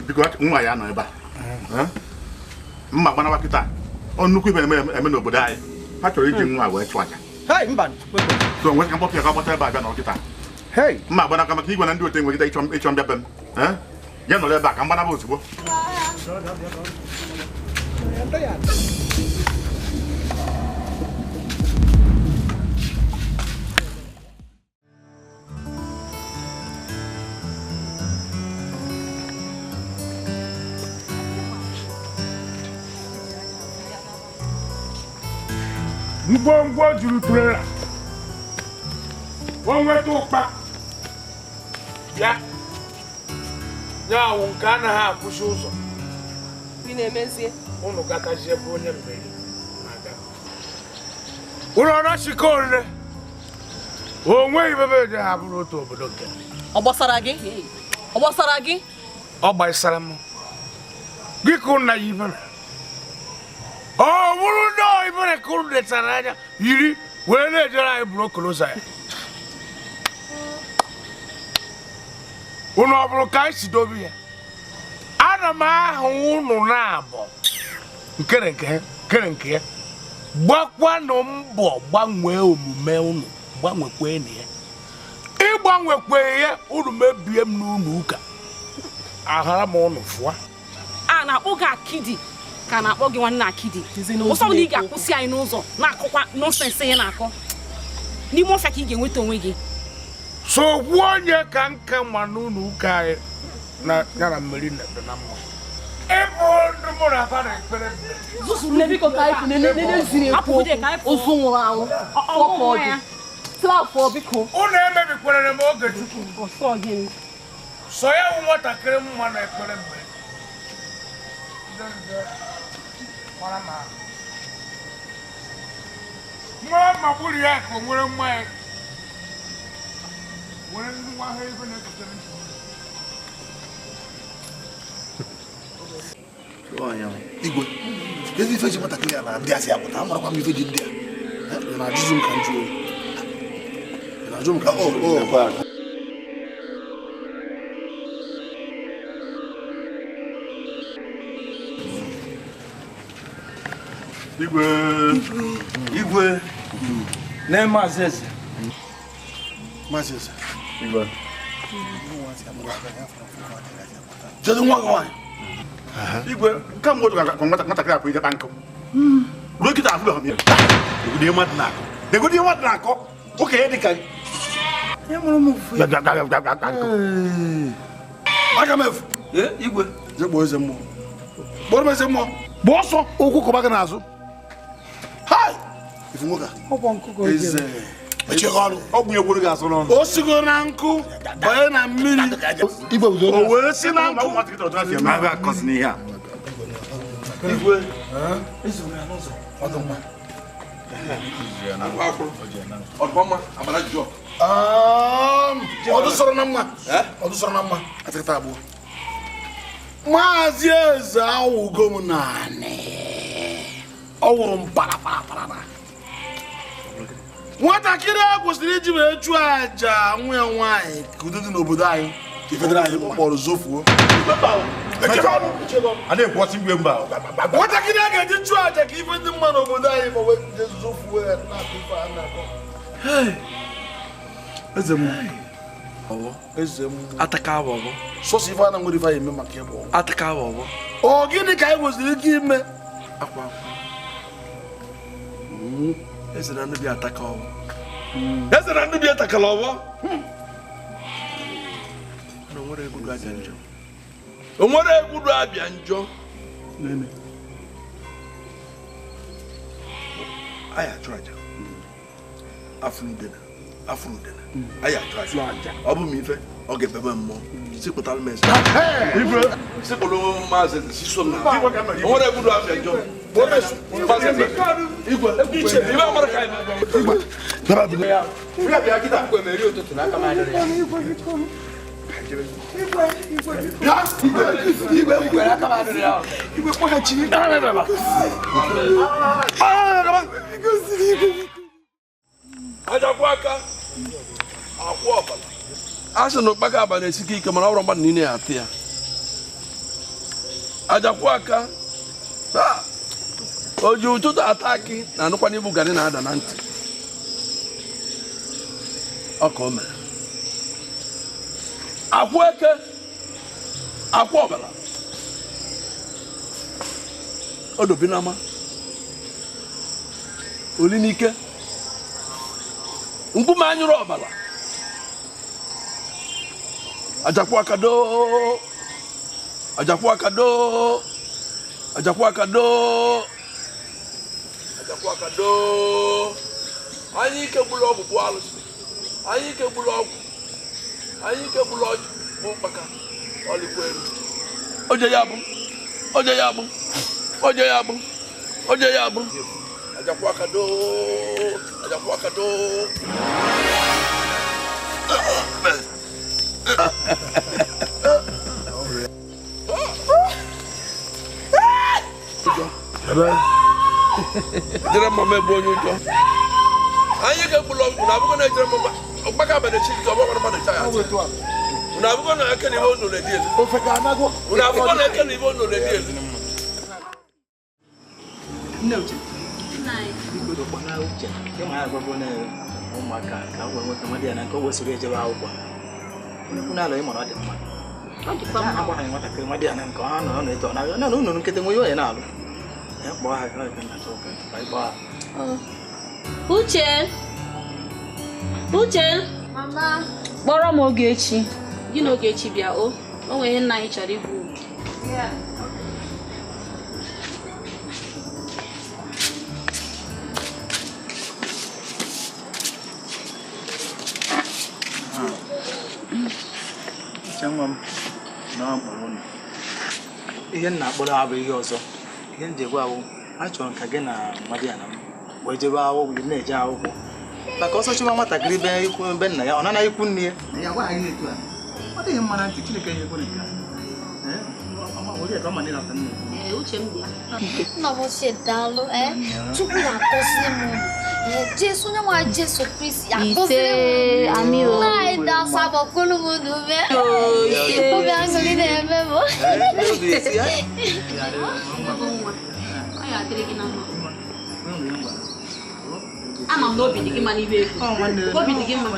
Biko nwa ya nọ ebe a mma gbanawa kịta ọ nnukwu ibe eme n'obodo anyị Ha chọrọ iji nwa wee chụọ aja. So nwe ka mkpọpụ ya ka ọ gbata ebe a bịa nọrọ kịta. Mma agbanaka maka igwe na ndị otu enwegide ịchọ mbịa be m. Ya nọrọ ebe a ka m gbanaba ozugbo. Ngwongwo juru trela o nweta ụkpa ya ya wụ nke anaghị akwụsị ụzọ. Ị na-emezie ụnụ gatazie bụ onye mmeri na-aga ụlọ ọnachike orire o nweghị ebe eje ha bụrụ otu obodo nke ọ gbasara gị? Ọ gbasara gị? Ọ gbasara m gị ka ụnụ na ya ibere ọ bụrụ na ibere ka ụnụ letara anya yiri wee na-ejere anyị bụrụ okoloza ya ụnụ ọ bụrụ ka anyị si dobe ya ana m ahụ ụnụ na-abọ nkere nke ya gbakwanụ mbọ gbanwee omume ụnụ gbanwekwenụ ya ịgbanwekwe ya ụnụ mebie m n'ụlọ ụka aghara m ụnụ fụa. A na-akpọ gị akidi ka na-akpọ gị nwanne akidi ụsọ na ị ga-akwụsị anyị n'ụzọ na-akọkwa nọnsensị ya na-akọ n'ime ọfịa ka ị ga-enweta onwe gị. So gbuo onye ka nka ma n'ụlọ ụka anyị na ya na mmeri na na mma ịbụ ndị mụ na afa na ekpere biko ka anyị ziri ekwu ozu nwụrụ anwụ biko ụnụ emebikwarara m oge Chukwu sọ ya wụ nwatakịrị mma na ekpere mmeri nwa ma gburu ya ka o nwere mma ya nwere nwa ha ego na-ekutere Igwe, ezi ife ji nwatakịrị a na ndị asị apụta amarakwa m ife ji ndị a na-ajụzụ m ka m jụọ na-ajụ m ka o Igwe Igwe na Maazị Eze Maazị Eze Igwe jedu nwa gị nwaanyị Igwe nke mbụ ka nwatakịrị apụ ije kpa nkụ ruo kịta afụbeghị m ya negodi ihe mmadụ na-akọ okenye dị ka gị aga m efu Igwe jee kpọọ eze mmụọ kpọrọ m eze mmụọ gba ọsọ ụkwụ kọba gị n'azụ hai ifu nwoke a eze o sigo na nkụ banye na mmiri o wee si na nkụ Igwe ọdụ sọrọ na mma ọdụ sọrọ na mma atịkịta abụọ Maazị Eze awụgo m naanị ọ wụrụ m parapara nwatakịrị a kwesịrị iji wee chụọ àjà nwa ya nwaanyị ka udo dị n'obodo anyị kpọrọ zofuo nwatakịrị a ga-eji chụọ àjà ka ife dị mma n'obodo anyị ma wee jee zofuo ya na-akọ ife a na-akọ. Eze m sọsọ ife a na nwere ife anyị eme maka ịbụ ọ gịnị ka anyị kwesịrị ike ime Eze na ndị bi ataka ọwọ. Eze na ndị bi atakala ọwọ. Na onwere egwu du abịa njọ. Onwere egwu du abịa njọ. Anyị achụ aja. Afụrụdena. Afụrụdena. Anyị achụ aja. Ọ bụ m ife ọ ga-ebebe mmụọ. Sikpụtara m eze. Igwe sikpụrụ maazị eze siso m na. Onwere egwu du abịa njọ. Igwe ibe amara ka anyị. Ajakwa aka akwụ ọbara a sị na ụkpaka abalị esike ike mana ọ bụrụ mmadụ niile ya atụ ya ajakwa aka Oji ụtụtụ ata akị na anụkwa n'ibu garị na-ada na ntị. Ọ ka o mere. Akwụ eke, akwụ ọbara. Odobi n'ama. Oli n'ike. Nkume anyụrụ ọbara. Ajakwu aka doo. Ajakwu aka doo. Ajakwu aka doo. Ajakwu aka doo. Anyị ike gburu ọgwụ bụ alụsị. Anyị ike gburu ọgwụ. Anyị ike gburu ọjị bụ mkpaka. Ọlịkwa elu. Oje ya bụ. Oje ya bụ. Oje ya bụ. Oje ya bụ. Ajakwu aka doo. Ajakwu aka doo. Jere mama egbu onye ụjọ. Anyị ga-egbulu ọgwụ na abụgo na-ejere mama ọgbakọ abalị chi nke ọgbakọ mmadụ cha ya. Unu abụgo na eke na ibe unu na-edi elu. Unu abụgo na eke na ibe unu na-edi elu. Nne Uche. Biko kpọna Uche. Ịma ya agwago na ụmụaka ka o wee nweta mmadụ ya na nke o wesịrị ejebe akwụkwọ. Onye na-alụ ịmara ọ dị mma. Ọ dịkwa mma. Agwaghị nwatakịrị mmadụ ya na nke ọ nọ na-eto na na unu nkịtị nwe ihe onye na-alụ. Uche! Uche! Mama! Kpọrọ m Ogechi. Gị na Ogechi bịa o. O nwere ihe nna anyị chọrọ ikwu. Uche nwa m na ọ kpọrọ unu. Ihe nna akpọrọ abụ ihe ọzọ. Ihe njegwa ahụ achọrọ ka gị na mmadụ ya na m wee jebe akwụkwọ na-eje akwụkwọ maka ọsọ chụwa nwatakịrị be ikwu be nna ya ọ nana ikwu nne ya ya gwa anyị etu a ọ dịghị mma na ntị Chineke ya ekwe nke nna m ochie daalụ Chukwu na-akọziri m Jesu onye nwe Jesu Kristi akọziri m nna anyị da-asa agbakọlụ m n'ume obi aṅụrị na-eme m. Ama m na obi dị gị mma n'ibe ego. Obi dị gị mma.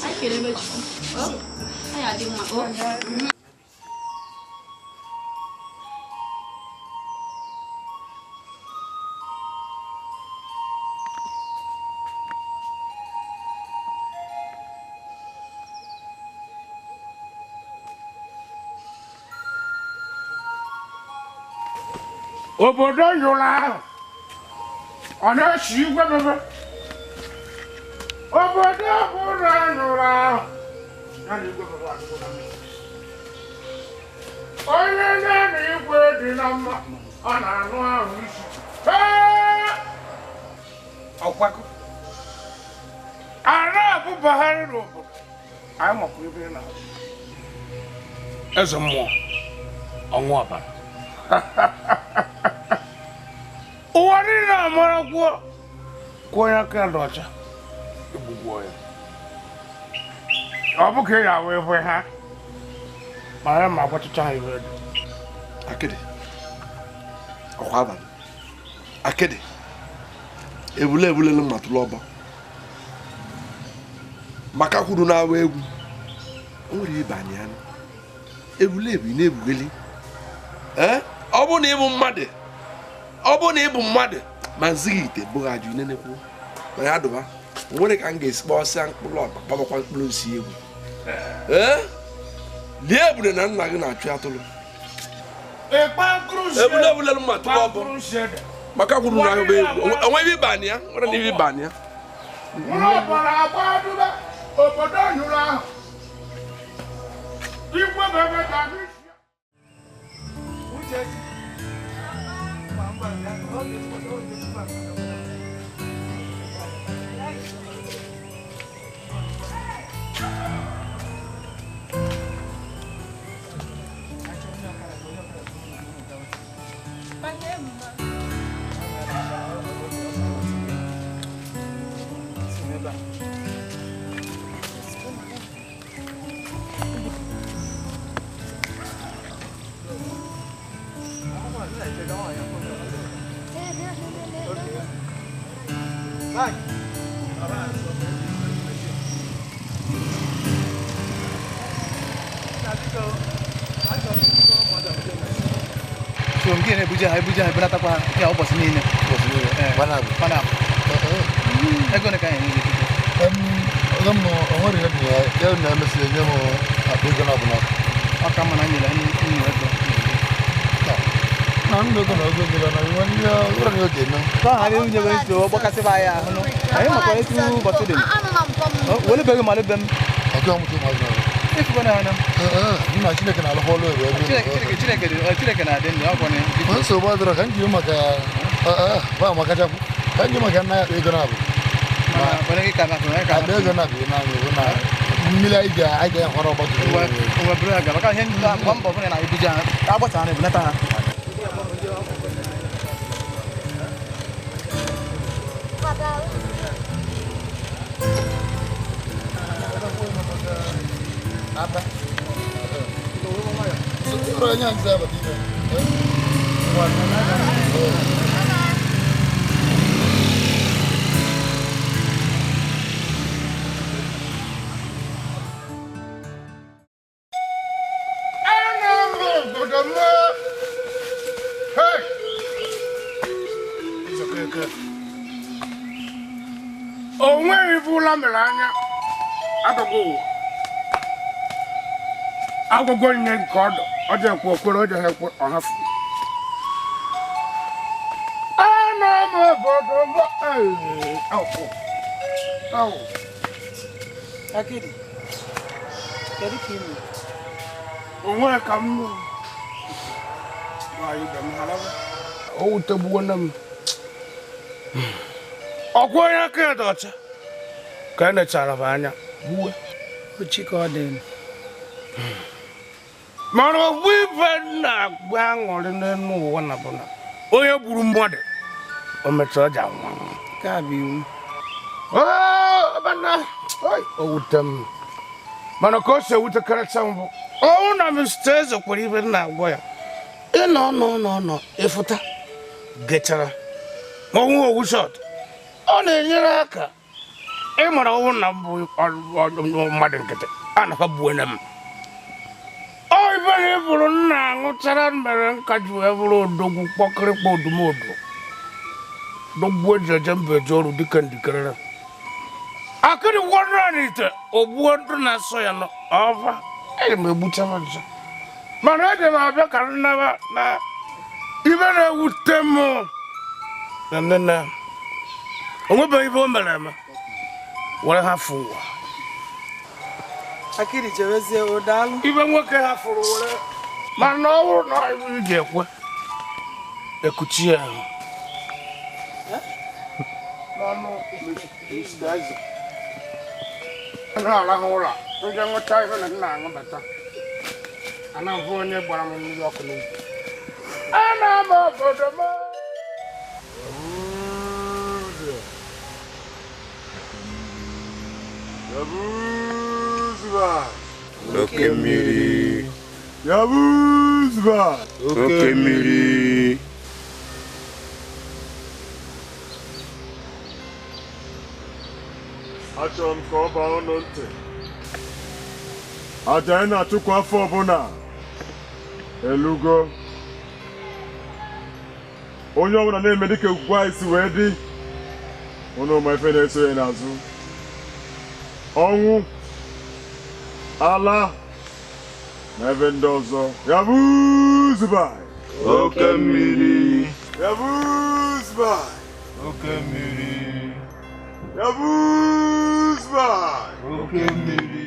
Anyị kelebe Chukwu. Ọ ya adị mma. Obodo yụrụ ahụ ọ na-esi igwe bebe. Obodo ọbụla yụrụ ahụ ya na igwe bebe adịgo na mma. Onye na-ana igwe dị na mma ọ na-anụ ahụ isi. Ọkwakọ a na-abụbagharị n'obodo anyị makwa ebe ị na-azụ. Eze mmụọ ọnwụ ọbara. Ụwa niile amara kwuo kwuo onye aka ya dị ọcha egbugbuo ya. Ọ bụ ka ị ga-awụ ebe ha ma ya ma agbachacha ha ibe dị. Akịdị ọkwa abalị akịdị ebule ebulelu mma tụlụ ọbọ maka kwuru na-awa egwu o nwere ịba anyị anụ ebule ebu ị na-ebugheli. Ee, ọ bụ na ịbụ mmadụ ọ bụ na ịbụ mmadụ ma nzighị ite bụghị ajụ inenekwu ma ya dụba o nwere ka m ga-esi kpọsịa mkpụrụ ọba gbabakwa mkpụrụ nsi egwu. Ee, lie ebule na nna gị na-achụ atụrụ. Ebule ebule mma tụrụ ọbọ maka kwuru na ahụ egwu onwe ebe ịba anyị ya nwere na ebe ịba anyị ya. Obodo nyụrụ ahụ igwe bebe ka gị. Bye. So m gị na-ebuje ha ebuje ha ebunatakwa ha ya ụbọchị niile. Mana ego ne ka anyị na-eji m o nwere ihe dị ya ya na-emesi enye m akpa ego na ọbụla. Ọ ka mma na nyere anyị nnu ego. Na nnu ego na ego ego na nwe ndị ọrụ na oge eme. Ka ha bịa nwunye nwere nsogbu gbakasịba anyị ahụ nụ. Anyị makwara etu ụbọchị dị. Welebeghị ma lebe m. Ọkụ ọmụtụ ụmụazị na Efugo na anya. Nna Chineke na-alụkwa ọlụ ebe ebe. Chineke dị Chineke na-adị ndụ ọ kwanye. Nsogbu adịrọ ka m ji maka ba maka chakwu ka m ji maka nna ya ego na-abụ. Ma kwanye gị ka na ka akpa ego na-abụ na anyị bụ na mmiri anyị ga-ahọrọ ọgbakọ. Ngwa buru ha ga maka ihe ndị agba mbọ bụrụ na ebuje ha agbata ha na-ebunata ha. Apa? Orangnya yang saya berarti. Hey! It's okay, okay. Oh, where you lamela anya? Agogo nye nke ọdụ ọ dị ekwe okwere ọ dị ekwe ọhafụ ana m obodo m awụ Akidi, kedu ka ime? O nwere ka m nwaanyị ibe m harawa o wutegbuo nne m ọkwa onye aka ya dị ọcha ka e nechara m anya gbuwe ochi ka ọ dị. Mana ogbu ibe na-agba aṅụrị n'elu ụwa na bụ na onye gburu mmadụ o mechara ọja nwa. Nke a bụ iwu. O wute m mana ka o si ewutekarịcha mbụ ọnwụ na Mr. Eze kwere ibe na-agwa ya ịnọ nọ nọ nọ ịfụta gechara ma ọnwụ owu shọt ọ na-enyere aka ịmara ọnwụ na mbụ mmadụ nkịtị a nakwa gbuo m. Ọ ibere bụrụ nna aṅụchara mere nka ji wee bụrụ odogwu kpọkịrịkpọ odumodu dogbuo eji eje mba eje ọrụ dịka ndikerere akịrị gwọrọ n'ite ogbuo ndụ na-asọ ya nọ ọva eji m egbuchara ncha mana eji m abịa ka nnaba na ibe na-ewute m na nne onwebeghị ibe o mere eme were hafụ ụwa. Akidi jewezie ụdalụ. Ibe nwoke hafụrụ were mana ọ bụrụ na ị ga-ekwe ekuchi ya ahụ n'ọnụ Mr. Eze na-arahụ ụra ndị nwụcha ihe na nna aṅụbata a na-ahụ onye gbara m mmiri ọkụ n'ukwu ana m obodo m. Oke mmiri. Yabuzba. Oke mmiri. Achọrọ m ka ọ baa ọnụ ntị. Aja anyị na-achụkwa afọ ọbụla elugo. Onye ọbụla na-eme dịka okwukwe anyị si wee dị, ụnụ ma ife na-eso ya n'azụ. Ọnwụ, ala na ebe ndị ọzọ. Yabuzba. Oke mmiri. Yabuzba. Oke mmiri. Yabuzba. Oke mmiri.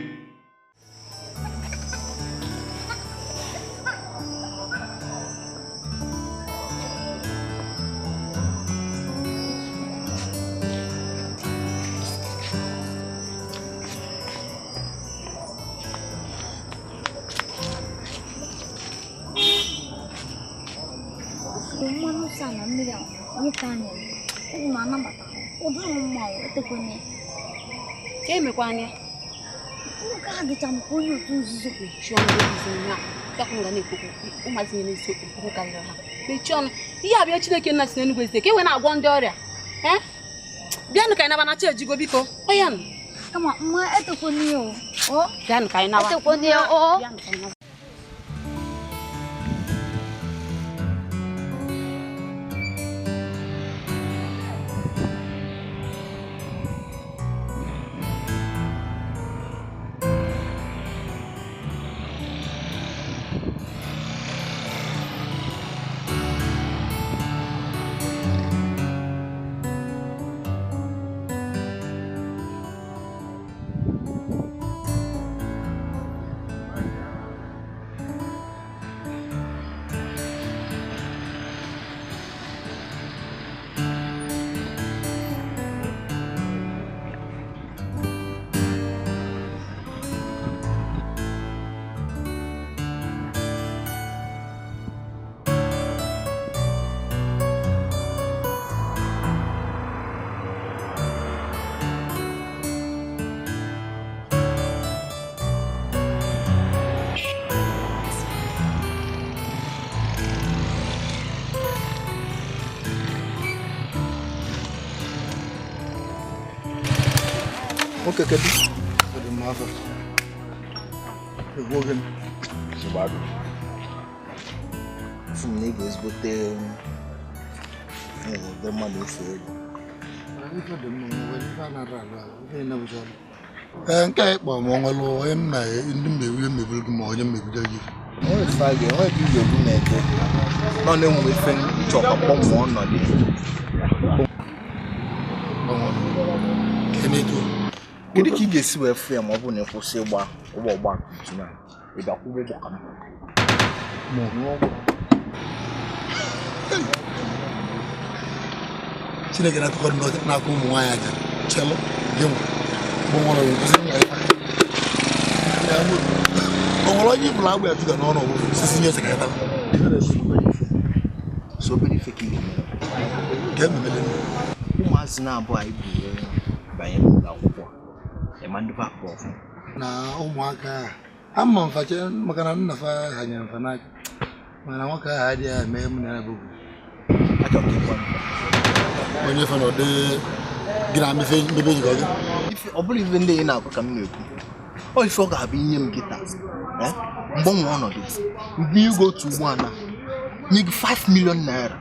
Ka emekwa anya nwoke a dịcha m ka onye otu nzuzo. Mechie ọnụ ụmụazị na-esi okwu karịrị ha. Mechie ọnụ ihe abịa Chineke nna si n'Enugu ezite ka e wee na-agwọ ndị ọrịa. Bịanụ ka anyị naba na chi ejigo biko. Oya nụ. Kama mma etokwana ya o. Bịanụ ka anyị naba. Etokwana ya o. Bịanụ ka anyị naba. Nwoke kedu? Ọ dị mma afọ. Egwu oge m. Afụ m na ị ga-ezigbote ụdị mmadụ ofe ego. Ee, nke a ịkpọ ma ọ nwere onye mma ndị mmegbu mmegburu gị ma onye mmegburu gị. Onwe ife a ga-enwe ebe ị ga-egbu na-eke. Nọ na-enwe ife nchọ ka gbanwee ọnọdụ. Kedu ka ị ga-esi wee fụ ya ma ọ bụrụ na ị kwụsị ịgba ụgbọ ọgba tum tum a ị bịa kwụba ụgbọ ka m? Chineke na-atụkọ n'aka ụmụ nwaanyị aja chelụ gị nwa bụ nwere kwụsị nwa ya. O nwere onye ibụla agba ya juga n'ọnụ ọgwụ sisi nye sekretara. So obere ife ka ị ga-emere. Ga-ememele ụmụazị na-abụ anyị bụ banye n'ụlọ akwụkwọ ịma ndị papụ ọfụ na ụmụaka a ama mfache maka na nna fa hanyere mfa n'aka mana nwoke ahụ adịghị eme m na ya bụ achọrọ m ịgwa onye fa na ọdị gị na mmefe mebe njikọ gị ọ bụrụ ife ndị ị na-akọ ka m na-ekwu ọ ife ọ ga-abụ inye m kịta mgbanwe ọnọdụ mgbe igwe otu ụgbọala nye gị 5 million naira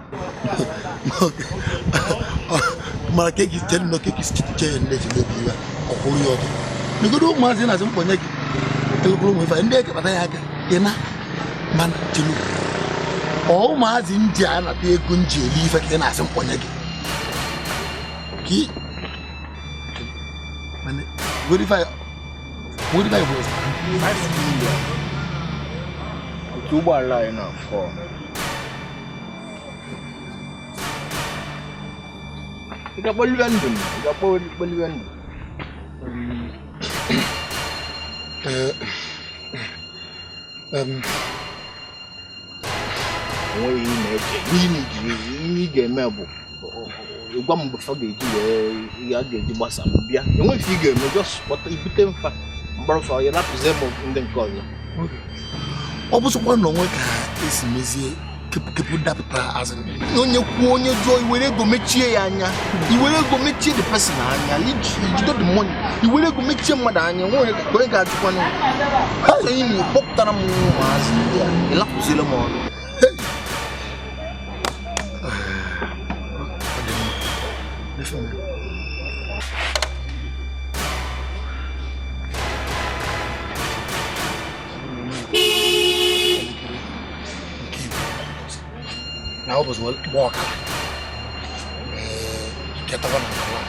mara ka eki chere na keki chere ndị eji mebi iwe ọkwụrụ ya ọtọ negodo ụmụazị na-asị mkpọnye gị elekwuru ụmụ ife ndị ekekpata ya aka ị na mana chelu ọ ụmụazị nji a nata ego nji eli ife ka ị na-asị mkpọnye gị ka mana were ife bụ 5 million otu ụgbọala anyị na-afọ Ị ga-akpọliwe ndụ m, ị ga-akpọliwe ndụ. Onweghị ihe na-eche, ihe ị ga-eme bụ gwa m mgbe fa ga-eji wee ya ga-eji gbasa m bịa. Enweghị ife ị ga-eme, just kpọta ibute mfa mgbarụfa ya napụzie m ndị nke ọzọ. Ọ bụ sọkwa na onwe ka esi mezie kepụ dapụta azụ onye kwuo onye jụọ iwere ego mechie ya anya iwere ego mechie the person anya ijide the money iwere ego mechie mmadụ anya nwere onye ga-ajụkwanụ onye na kpọpụtara m ụmụazị ndị a ịlapụzila m ọrụ. Na ọ bụzi gba ọkara ketakwa na nkala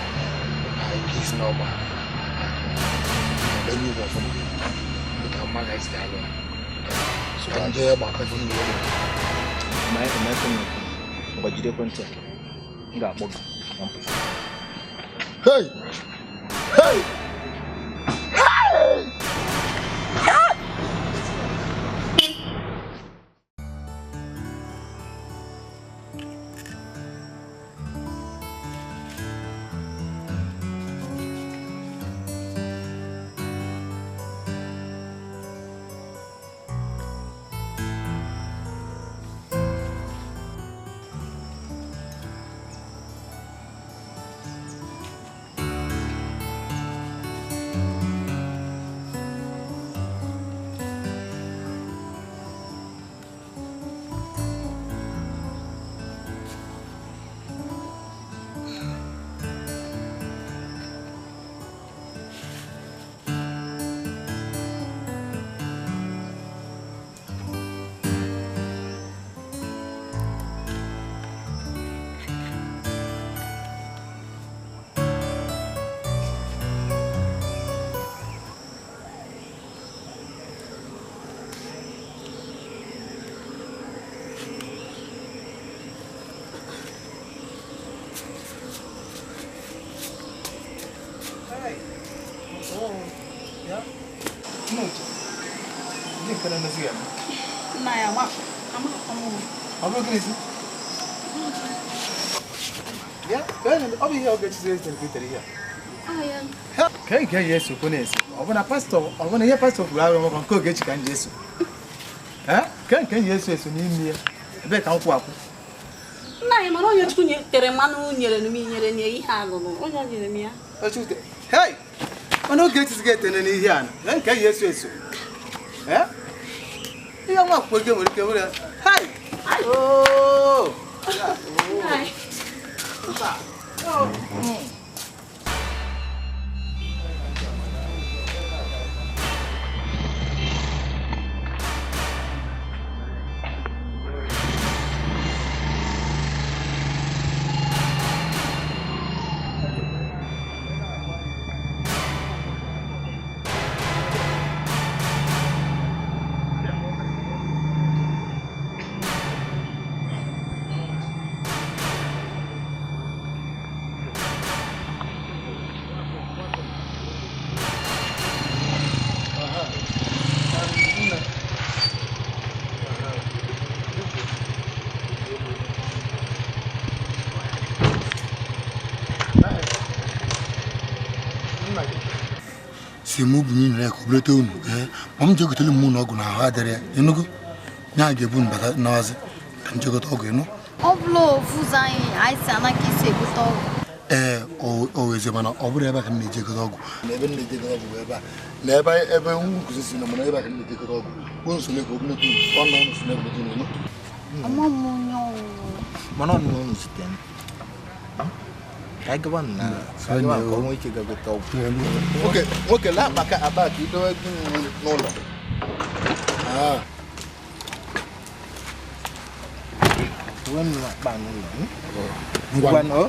na ike isi n'ọgba na ugwu ọfụma dịka mma ga-esi alụ ka nje gbakọta ndị elu ngwa jide ekwentị a m ga-akpọ gị na mpụta. Hey! Hey! Hey! Hey! Ife na-emezi ya eme. Nna ya ma amakwa m. Ọ bụrụ gịnịzi? Ya, ọ bụ ihe Ogechi zitere ka i tere ihe a. Ka nke ya esokwu na-eso. Ọ bụ na pastọ, ọ bụ na ihe pastọ kwuru arụ ọgbakọ nke Ogechi ka m ji eso. Ee? Ka nke ya eso eso n'ime ya. Ebee ka m kwụ akwụ? Nna anyị mana onye Chukwu tere mmanụ nyere m nyere nye ihe alụlụ. Onye nyere m ya. Hey! Mana Ogechi ziga etene n'ihe a. Na nke ya eso eso. Ee? Ihe nwa akwụkwọ gị nwere ike were. Hey! Oh! Si mụ bụ nwunye ya ka o bulete unu ma m jegotele m ụlọ ọgwụ na ahụ adịrị ya ịnụgo nya ga-ebu mbata n'ọzị ka m jegote ọgwụ ịnụ. Ọ bụla ofu ụzọ anyị si anaghị isi egote ọgwụ. Ee, o weze mana ọ bụrụ ebe a ka m na-eji egote ọgwụ na ebe m na-eji egote ọgwụ bụ ebe a na ebe ebe nkụzi si na mana ebe a ka m na-eji egote ọgwụ unu so ka o bulete unu ọ na unu so na-ebulete unu ịnụ. Ama m onye ọwụwa. Mana ọ nụrụ unu site ka anyị gawa na ka o nwee ike gagote ọgwụ. Nwoke laa maka akpa ka idowe gị n'ụlọ. Dowe m akpa n'ụlọ. Ngwa nọ.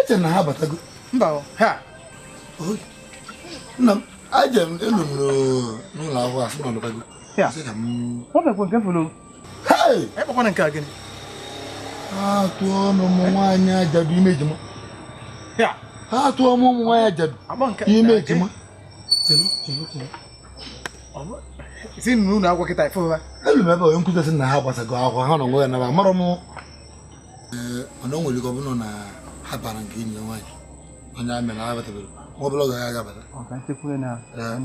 Eche na ha abatago. Mba ha. Nna m, aje m elu m n'ụlọ akwụkwọ asị na ọlụtago. Sị ka m. Ọ bịakwa nke fụlụ. Hey! Ekpekwana nke a gịnị? Ha tụọ ọnụ ụmụ nwaanyị ajadu ime ejima. Ha tụọ ụmụ nwaanyị ajadu ime ejima. Chelu, chelu, chelu. Si n'ụlọ akwụkwọ kịta ifụ ha. Elu m ebe onye nkụzi sị na ha gbasago akwụkwọ ha nọ nwe ya naba amarọ m. Mana o nwere ike ọ bụrụ na ha bara nke enyi ya nwaanyị onye amị na abatabere nwa obere oge agaghị abata.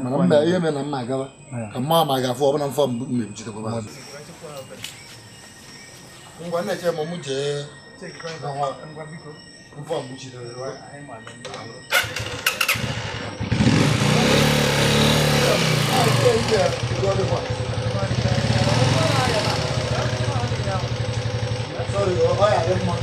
Mana mba ihe mere na mma agawa ka mma ma ga-afụ ọbụna mfọ mbụ mmebichitekwa azụ. Ngwa na-eche ma mụ jee mfọ mbụ chitere. Sorry, ọ ya dị mma.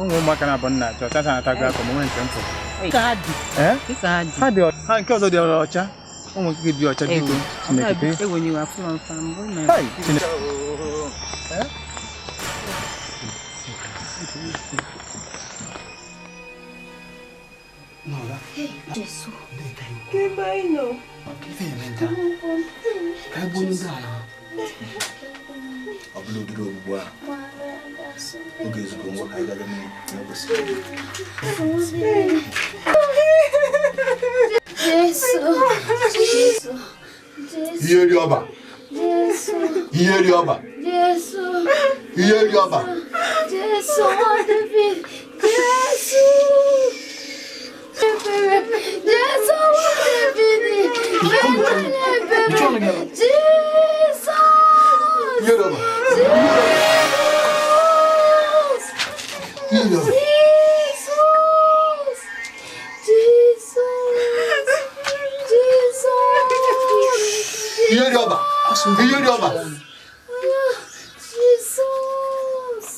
Ụmụ ụmụaka na-abụ nna achọ chacha na-atago akọ ma nwee nke mfụ. Ha dị ha nke ọzọ dị ọcha. Ụmụ nke dị ọcha biko. Chineke. Chineke. Jesu. Ọ bụla ụdịrị ogbugbu a oge ezugbo ngwa ka anyị gaga mmiri na kwesịrị. Jesu. Jesu. Ihe ri ọba. Jesu. Ihe ri ọba. Jesu. Ihe ri ọba. Jesu, David. Jesu. Jesu, David. Jesus. Ihe ri ọba. Ihe ri ọba. Jesus. Jesus. Jesus. Ihe ri ọba. Ihe ri ọba. Jesus.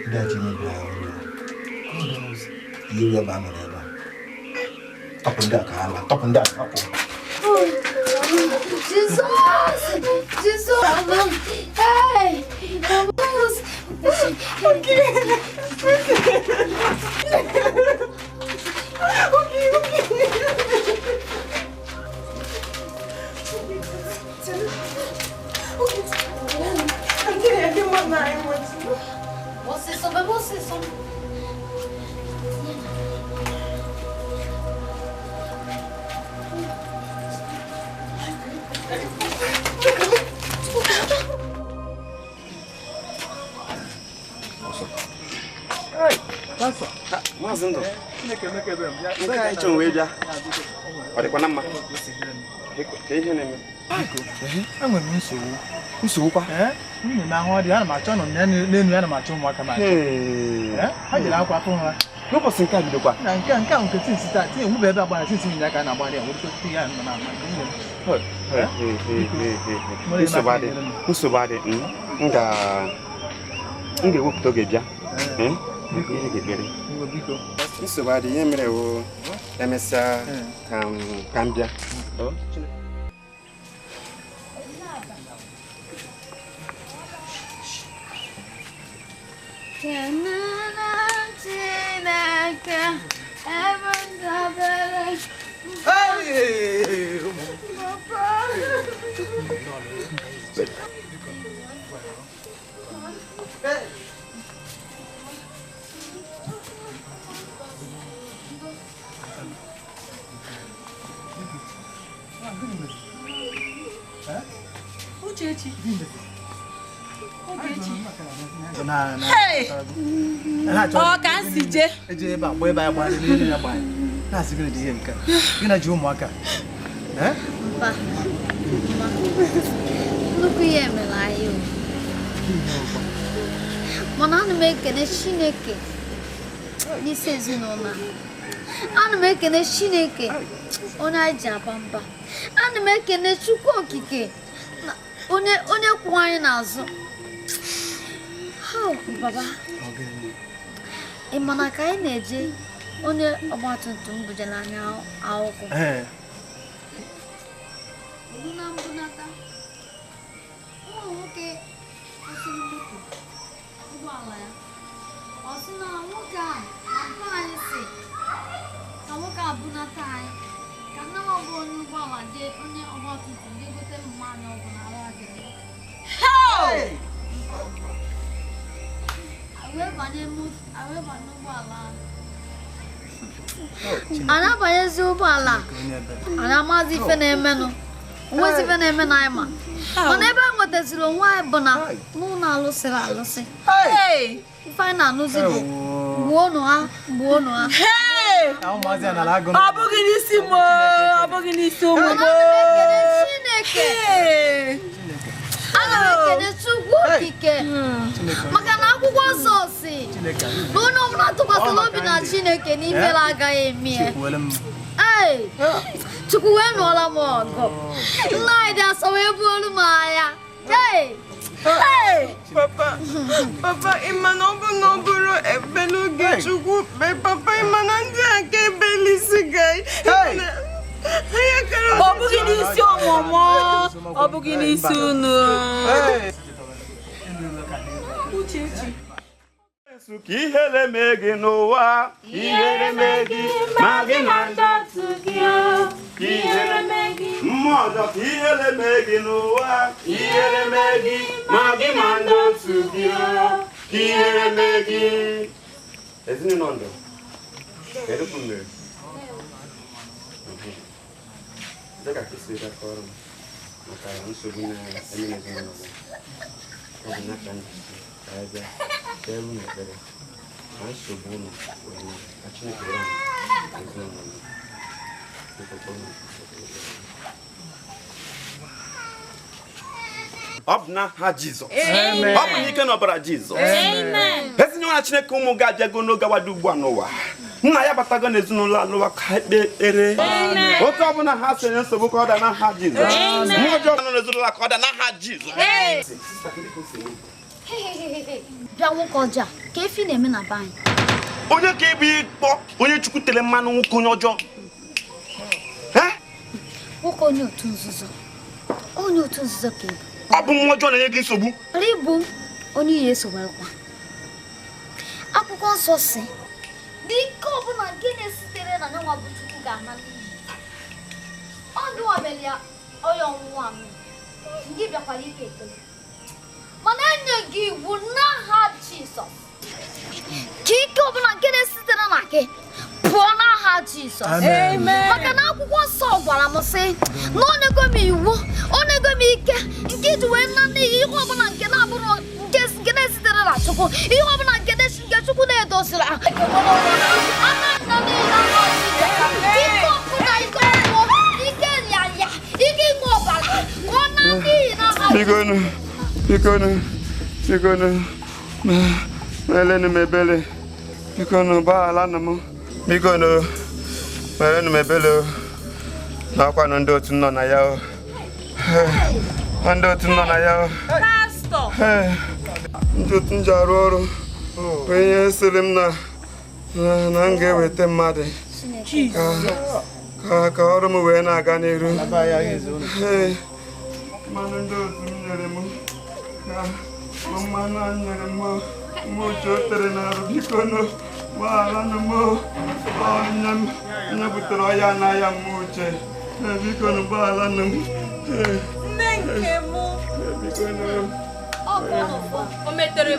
Ndị a ji mebiri ahụ ihe ri ọba nọrọ ebe a. Tọpụ ndị a ka ha laa. Tọpụ ndị a ka ha pụọ. Jesus! Jesus! Hey! Okay. Okay, okay. Maazị Ndụ, nke a ịchọ wee bịa, ọ dịkwa na mma? Ka ihe na-eme? Enwere m nsogbu. Nsogbu kwa? Nwunye m ahụ adịghị, ana m achọ nọ n'elu ya, ana m achọ ụmụaka m achọ. Ha jere akwa afọ ha. N'ụbọchị nke a bidokwa? Na nke a nke tinsi taa, tinye nwube ebe agbara tinsi nwunye aka na-agbara ya, were tinye ya nọ na-ama nke nwunye m. Nsogbu adị, nsogbu adị, m ga-ewepụta oge bịa. Ihe ga-ekpere. Nsogbu adị, ihe mere wo emesịa ka m bịa. Uchechi. Ogechi. Hey! Ọ ka m si jee. Eje ebe a gba ebe a gbara n'elu ya gbara. Na-asị gịnị dị ihe nke a? Gị na ji ụmụaka. Mba. Nnukwu ihe mere anyị o. Mana ana m ekene Chineke n'isi ezinụlọ a. Ana m ekene Chineke onye anyị ji aba mba. Ana m ekene Chukwu Okike onye kwụ anyị n'azụ. Baba, ị ma na ka anyị na-eje onye ọgbatumtum bujere anyị akwụkwọ. Na mbunata, nwa nwoke kwụsịrị moto ụgbọala ya. Ọ sị na nwoke a na mpa anyị si ka nwoke a bunata anyị ka nne m bụ onye ụgbọala jee onye ọgbatumtum jee gote mmanya ọgwụ na arụ adịghị. Anyị abanyezi ụgbọala anyị amazi ife na-emenụ onwezi ife na-eme na anyị ma mana ebe a nwetaziri onwe anyị bụ na n'ụlọ alụsịrị alụsị ife anyị na-anụzi bụ gbuonụ ha gbuonụ ha. Ọ bụghị n'isi m, ọ bụghị n'isi ụmụ m. Chineke, ana m ekene Chukwu Okike maka na akwụkwọ nsọ si na onye ọbụla tụkwasịrị obi na Chineke n'ifere agaghị eme ya. Ee, Chukwu wee nụọla m ọgụ. Nna anyị dị asọ wee buolu m agha. Hey! Hey! Papa, papa, ịma na ọ bụ na ọ bụrụ ekpere oge Chukwu kpee, papa, ịma na ndị a ka ebelisi gị. Ọ bụghị n'isi ọmụmụ, ọ bụghị n'isi unu. Uchechi. Ka ihere mee gị n'ụwa, ihere mee gị ma gị na ndị otu gị, ka ihere mee gị mmụọ ọzọ, ka ihere mee gị n'ụwa, ihere mee gị ma gị na ndị otu gị, ka ihere mee gị. Ezinụlọ ndụ, kedu ka mere? Dịka ka isi gakọrọ m maka nsogbu na-eme n'ezinụlọ gị, ọ bụ n'aka ndị ka ya bịa kpere unu ekpere ka nsogbu unu wee na ka Chineke were anyị ezinụlọ gị. Ọ bụ n'aha Jizọs, ọ bụ n'ike na ọbara Jizọs. Ezinụlọ Chineke ụmụ ga-abịago n'oge awado ugbu a n'ụwa. Nna ya batago n'ezinụlọ alụwa ka ekpe ekpere. Otu ọbụla ha sonye nsogbu ka ọ daa n'aha Jizọs. Mmụọ ọjọọ nọ n'ezinụlọ ka ọ daa n'aha Jizọs. Bịa nwoke ọjọọ, ka efi na-eme na be anyị. Onye ka ịbụ ịkpọ onye Chukwu tere mmanụ nwoke onye ọjọọ? Nwoke onye otu nzuzo. Onye otu nzuzo ka ịbụ. Ọ bụ mmụọ ọjọọ na-enye gị nsogbu. Ịbụ onye ihe esogbarakwa. Akwụkwọ nsọ si dike ọbụla nke na-esitere na nyanwa bụ Chukwu ga-ama n'iyi. Ọ dịwa mere ya ọya ọnwụnwa anụ. Ndị bịakwara ikpe ekpere. Mana enye gị iwu n'aha Jizọs ka ike ọbụla nke na-esitere na gị pụọ n'aha Jizọs. Maka na akwụkwọ nsọ gwara m sị na ọ na-ego m iwu, ọ na-ego m ike nke iji wee na n'iyi ihe ọbụla nke na-abụrụ nke na-esitere na Chukwu, ihe ọbụla nke Chukwu na-edoziri ike ọbụla, ike ọgwụ, ike nyanya, ike ịṅụ ọbara ka ọ na n'iyi n'aha. Bikonu, bikonu, bikonu, merenụ m ebere, bikonu, gbagharanụ m, bikonu, merenụ m ebere, n'ọkwanụ ndị otu nọ na ya o, ndị otu nọ na ya o, ndị otu m ji arụ ọrụ, onye sịrị m na m ga-eweta mmadụ ka ọrụ m wee na-aga n'iru. Mmanụ ndị otu m nyere m, mmanụ a nyere m mma uche o tere n'arụ, biko nụ gbagharanụ m, onye m butere ọya n'ahịa mma uche, biko nụ gbagharanụ m. Nne nke m, biko nụ, o metere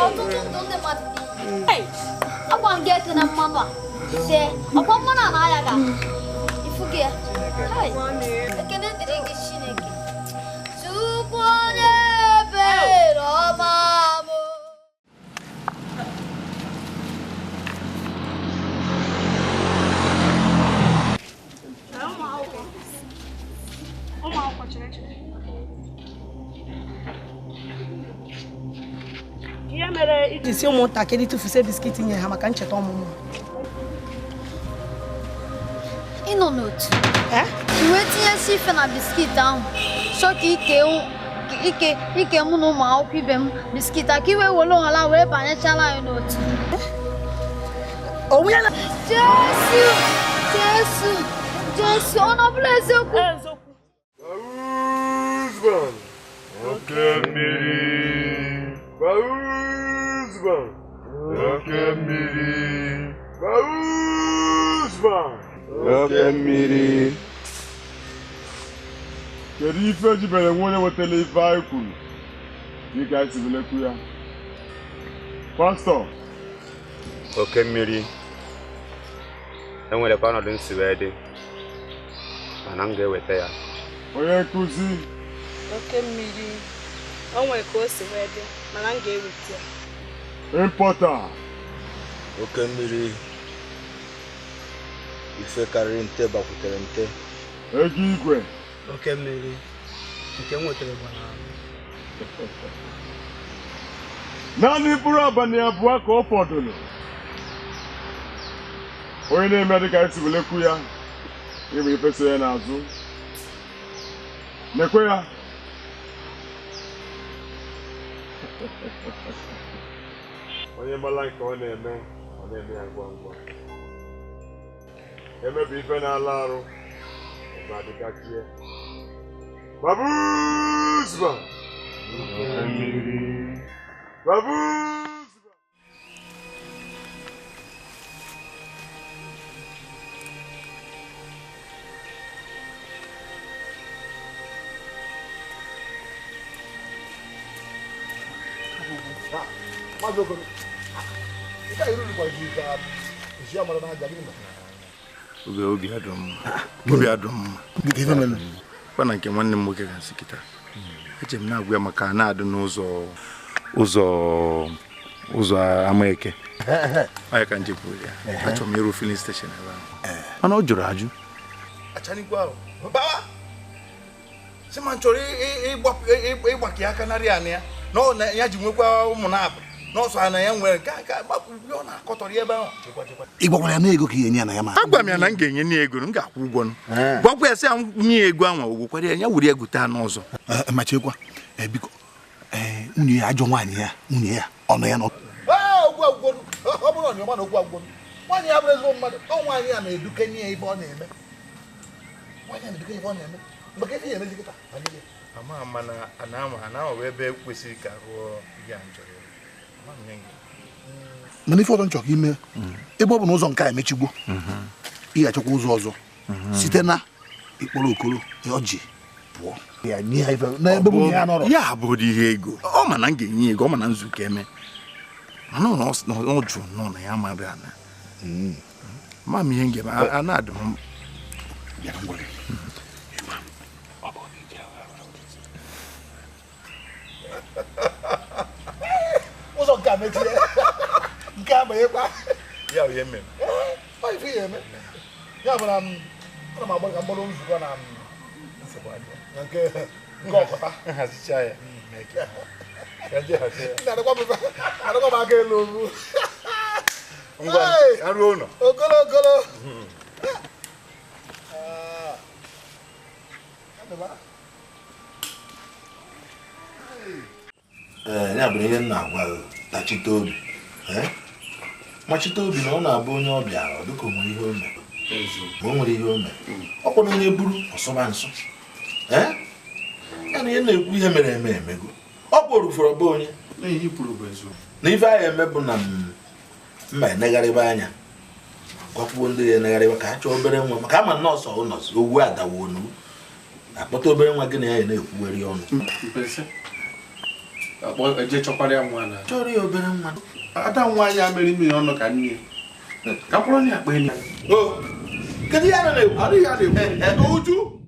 ọtụtụ ndụ ndị mmadụ n'iyi. Agwa m gị ete na mmanụ a. See, ọkwa mmanụ a na-aya ga ifu gị ya. Ekene dịrị gị Chineke. Chukwu onye ebere ọma m. Ihe mere iji si ụmụntakịrị tụfusie biskit nye ha maka ncheta ọmụmụ. Ị nọ n'otu i wee tinyesi ife na biskit ahụ chọọ ka ike mụ na ụmụ akwụkwọ ibe m biskit a ka i wee were ọhala wee banyechala anyị n'otu. Jesu, Jesu, Jesu, ọ na ọbụla eziokwu. Oke mmiri, oke mmiri, oke mmiri. Kedu ife ejibere nwa onye wetara ife anyị kwuru dịka anyị siri ya? Pastọ. Oke mmiri, enwere ka ọnọdụ nsi wee dị, mana m ga-eweta ya. Onye nkụzi. Oke mmiri, o nwere ka o si wee dị, mana m ga-eweta ya. Importer. Oke mmiri, ife karịrị nte gbakwutere nte. Ego igwe. Oke mmiri, nke m nwetara gbanahụ. Naanị mkpụrụ abalị abụọ ka ọ fọdụrụ Onye na-eme dịka esi welekwu ya, ịbụ ifesa ya n'azụ. Nekwe ya. Onye mara nke ọ na-eme ya ngwa ngwa. Emebi ife na-ala arụ, ebe adịgachie. Babuzba! Babuzba! Obi adụ mma. Kwa na nke nwanne m nwoke ga-asị kịta. Eche m na-agwa ya maka na-adị n'ụzọ ụzọ Amaeke. Onye ka njekwuru ya. Achọrọ m ịrụ filling station ebe ahụ. Mana ọ jụrụ ajụ. Sị ma chọrọ ịgbakọ aka narị anị ya na ya ji nwekwa ụmụ na-abụ n'ọsọ ana ya nwere nke aka gbapụ ọ na-akọtọrọ ebe ahụ. Ị gwakwara ya na ego ka ị ga-enye ya na ya ma. Agwa m ya na m ga-enye ya ego, m ga-akwụ ụgwọ. Gwakwa ya sị ya nye ya ego ahụ, ogwokwara ya, ya were ya gote anụ ọzọ. Ma chekwa, biko, nwunye ya ajọ nwaanyị ya, nwunye ya, ọnụ ya nọ. Okwu agwụgwọ, ọ bụrụ na ọ na okwu agwụgwọ. Nwaanyị ya bụrụ ezigbo mmadụ, ọ nwaanyị ya na-edukenye ya ife ọ na-eme. Nwaanyị ya na-edukenye ife ọ na-eme. Mgbe ka ya emezi kịta, banyere ya. Ama ama na ana ama ebe kwesịrị ka rụọ ihe a chọrọ. Mana ife ọzọ nchọrọ ime ebe ọ bụ na ụzọ nke a emechigbo, ị ga-achọkwa ụzọ ọzọ site na ịkpọrọ Okoro ọjị pụọ n'ebe nwunye ya nọrọ. Ya bụrụ ihe ego ọ ma na m ga-enye ego, ọ ma na nzukọ eme, mana ọ jụ nọ na ya amaghị ana ma m ihe m ga-eme a na-adụ m. Ụzọ nke a mechie, nke a banyekwa. Ya bụ ihe mere. Ọ ife ya eme. Ya bụ na ana m agba ka mgbọrọ nzukọ na nke ọkọta. Nhazicha ya. Adịkwa m aka elu obu. Ngwa, aruo ụlọ. Okolo okolo. Ya bụ ihe m na-agwa tachite obi, machite obi na ọ na-abụ onye ọbịa ọ dịka o nwere ihe o mere, ma o nwere ihe o mere ọ kwara onye buru ọsọba nsọ. Ya na ihe na-ekwu ihe mere eme emego, ọ kpọrọ ufọrọ bụ onye na ife ahụ eme bụ na mma enegharịba anya gwakwuo ndị ya enegharịba ka a chọọ obere nwa, maka ama nọọsụ ụnọsụ owu adawonu akpọta obere nwa gị na ya na-ekwugheri ọnụ. Chọrọ ya obere nwa. Ada nwa ya mere mmiri ọnụ ka nne. Ka mkpụrụ ya akpa enyi. Kedu ihe a na-ekwu? Adịghị a na-ekwu. Uju.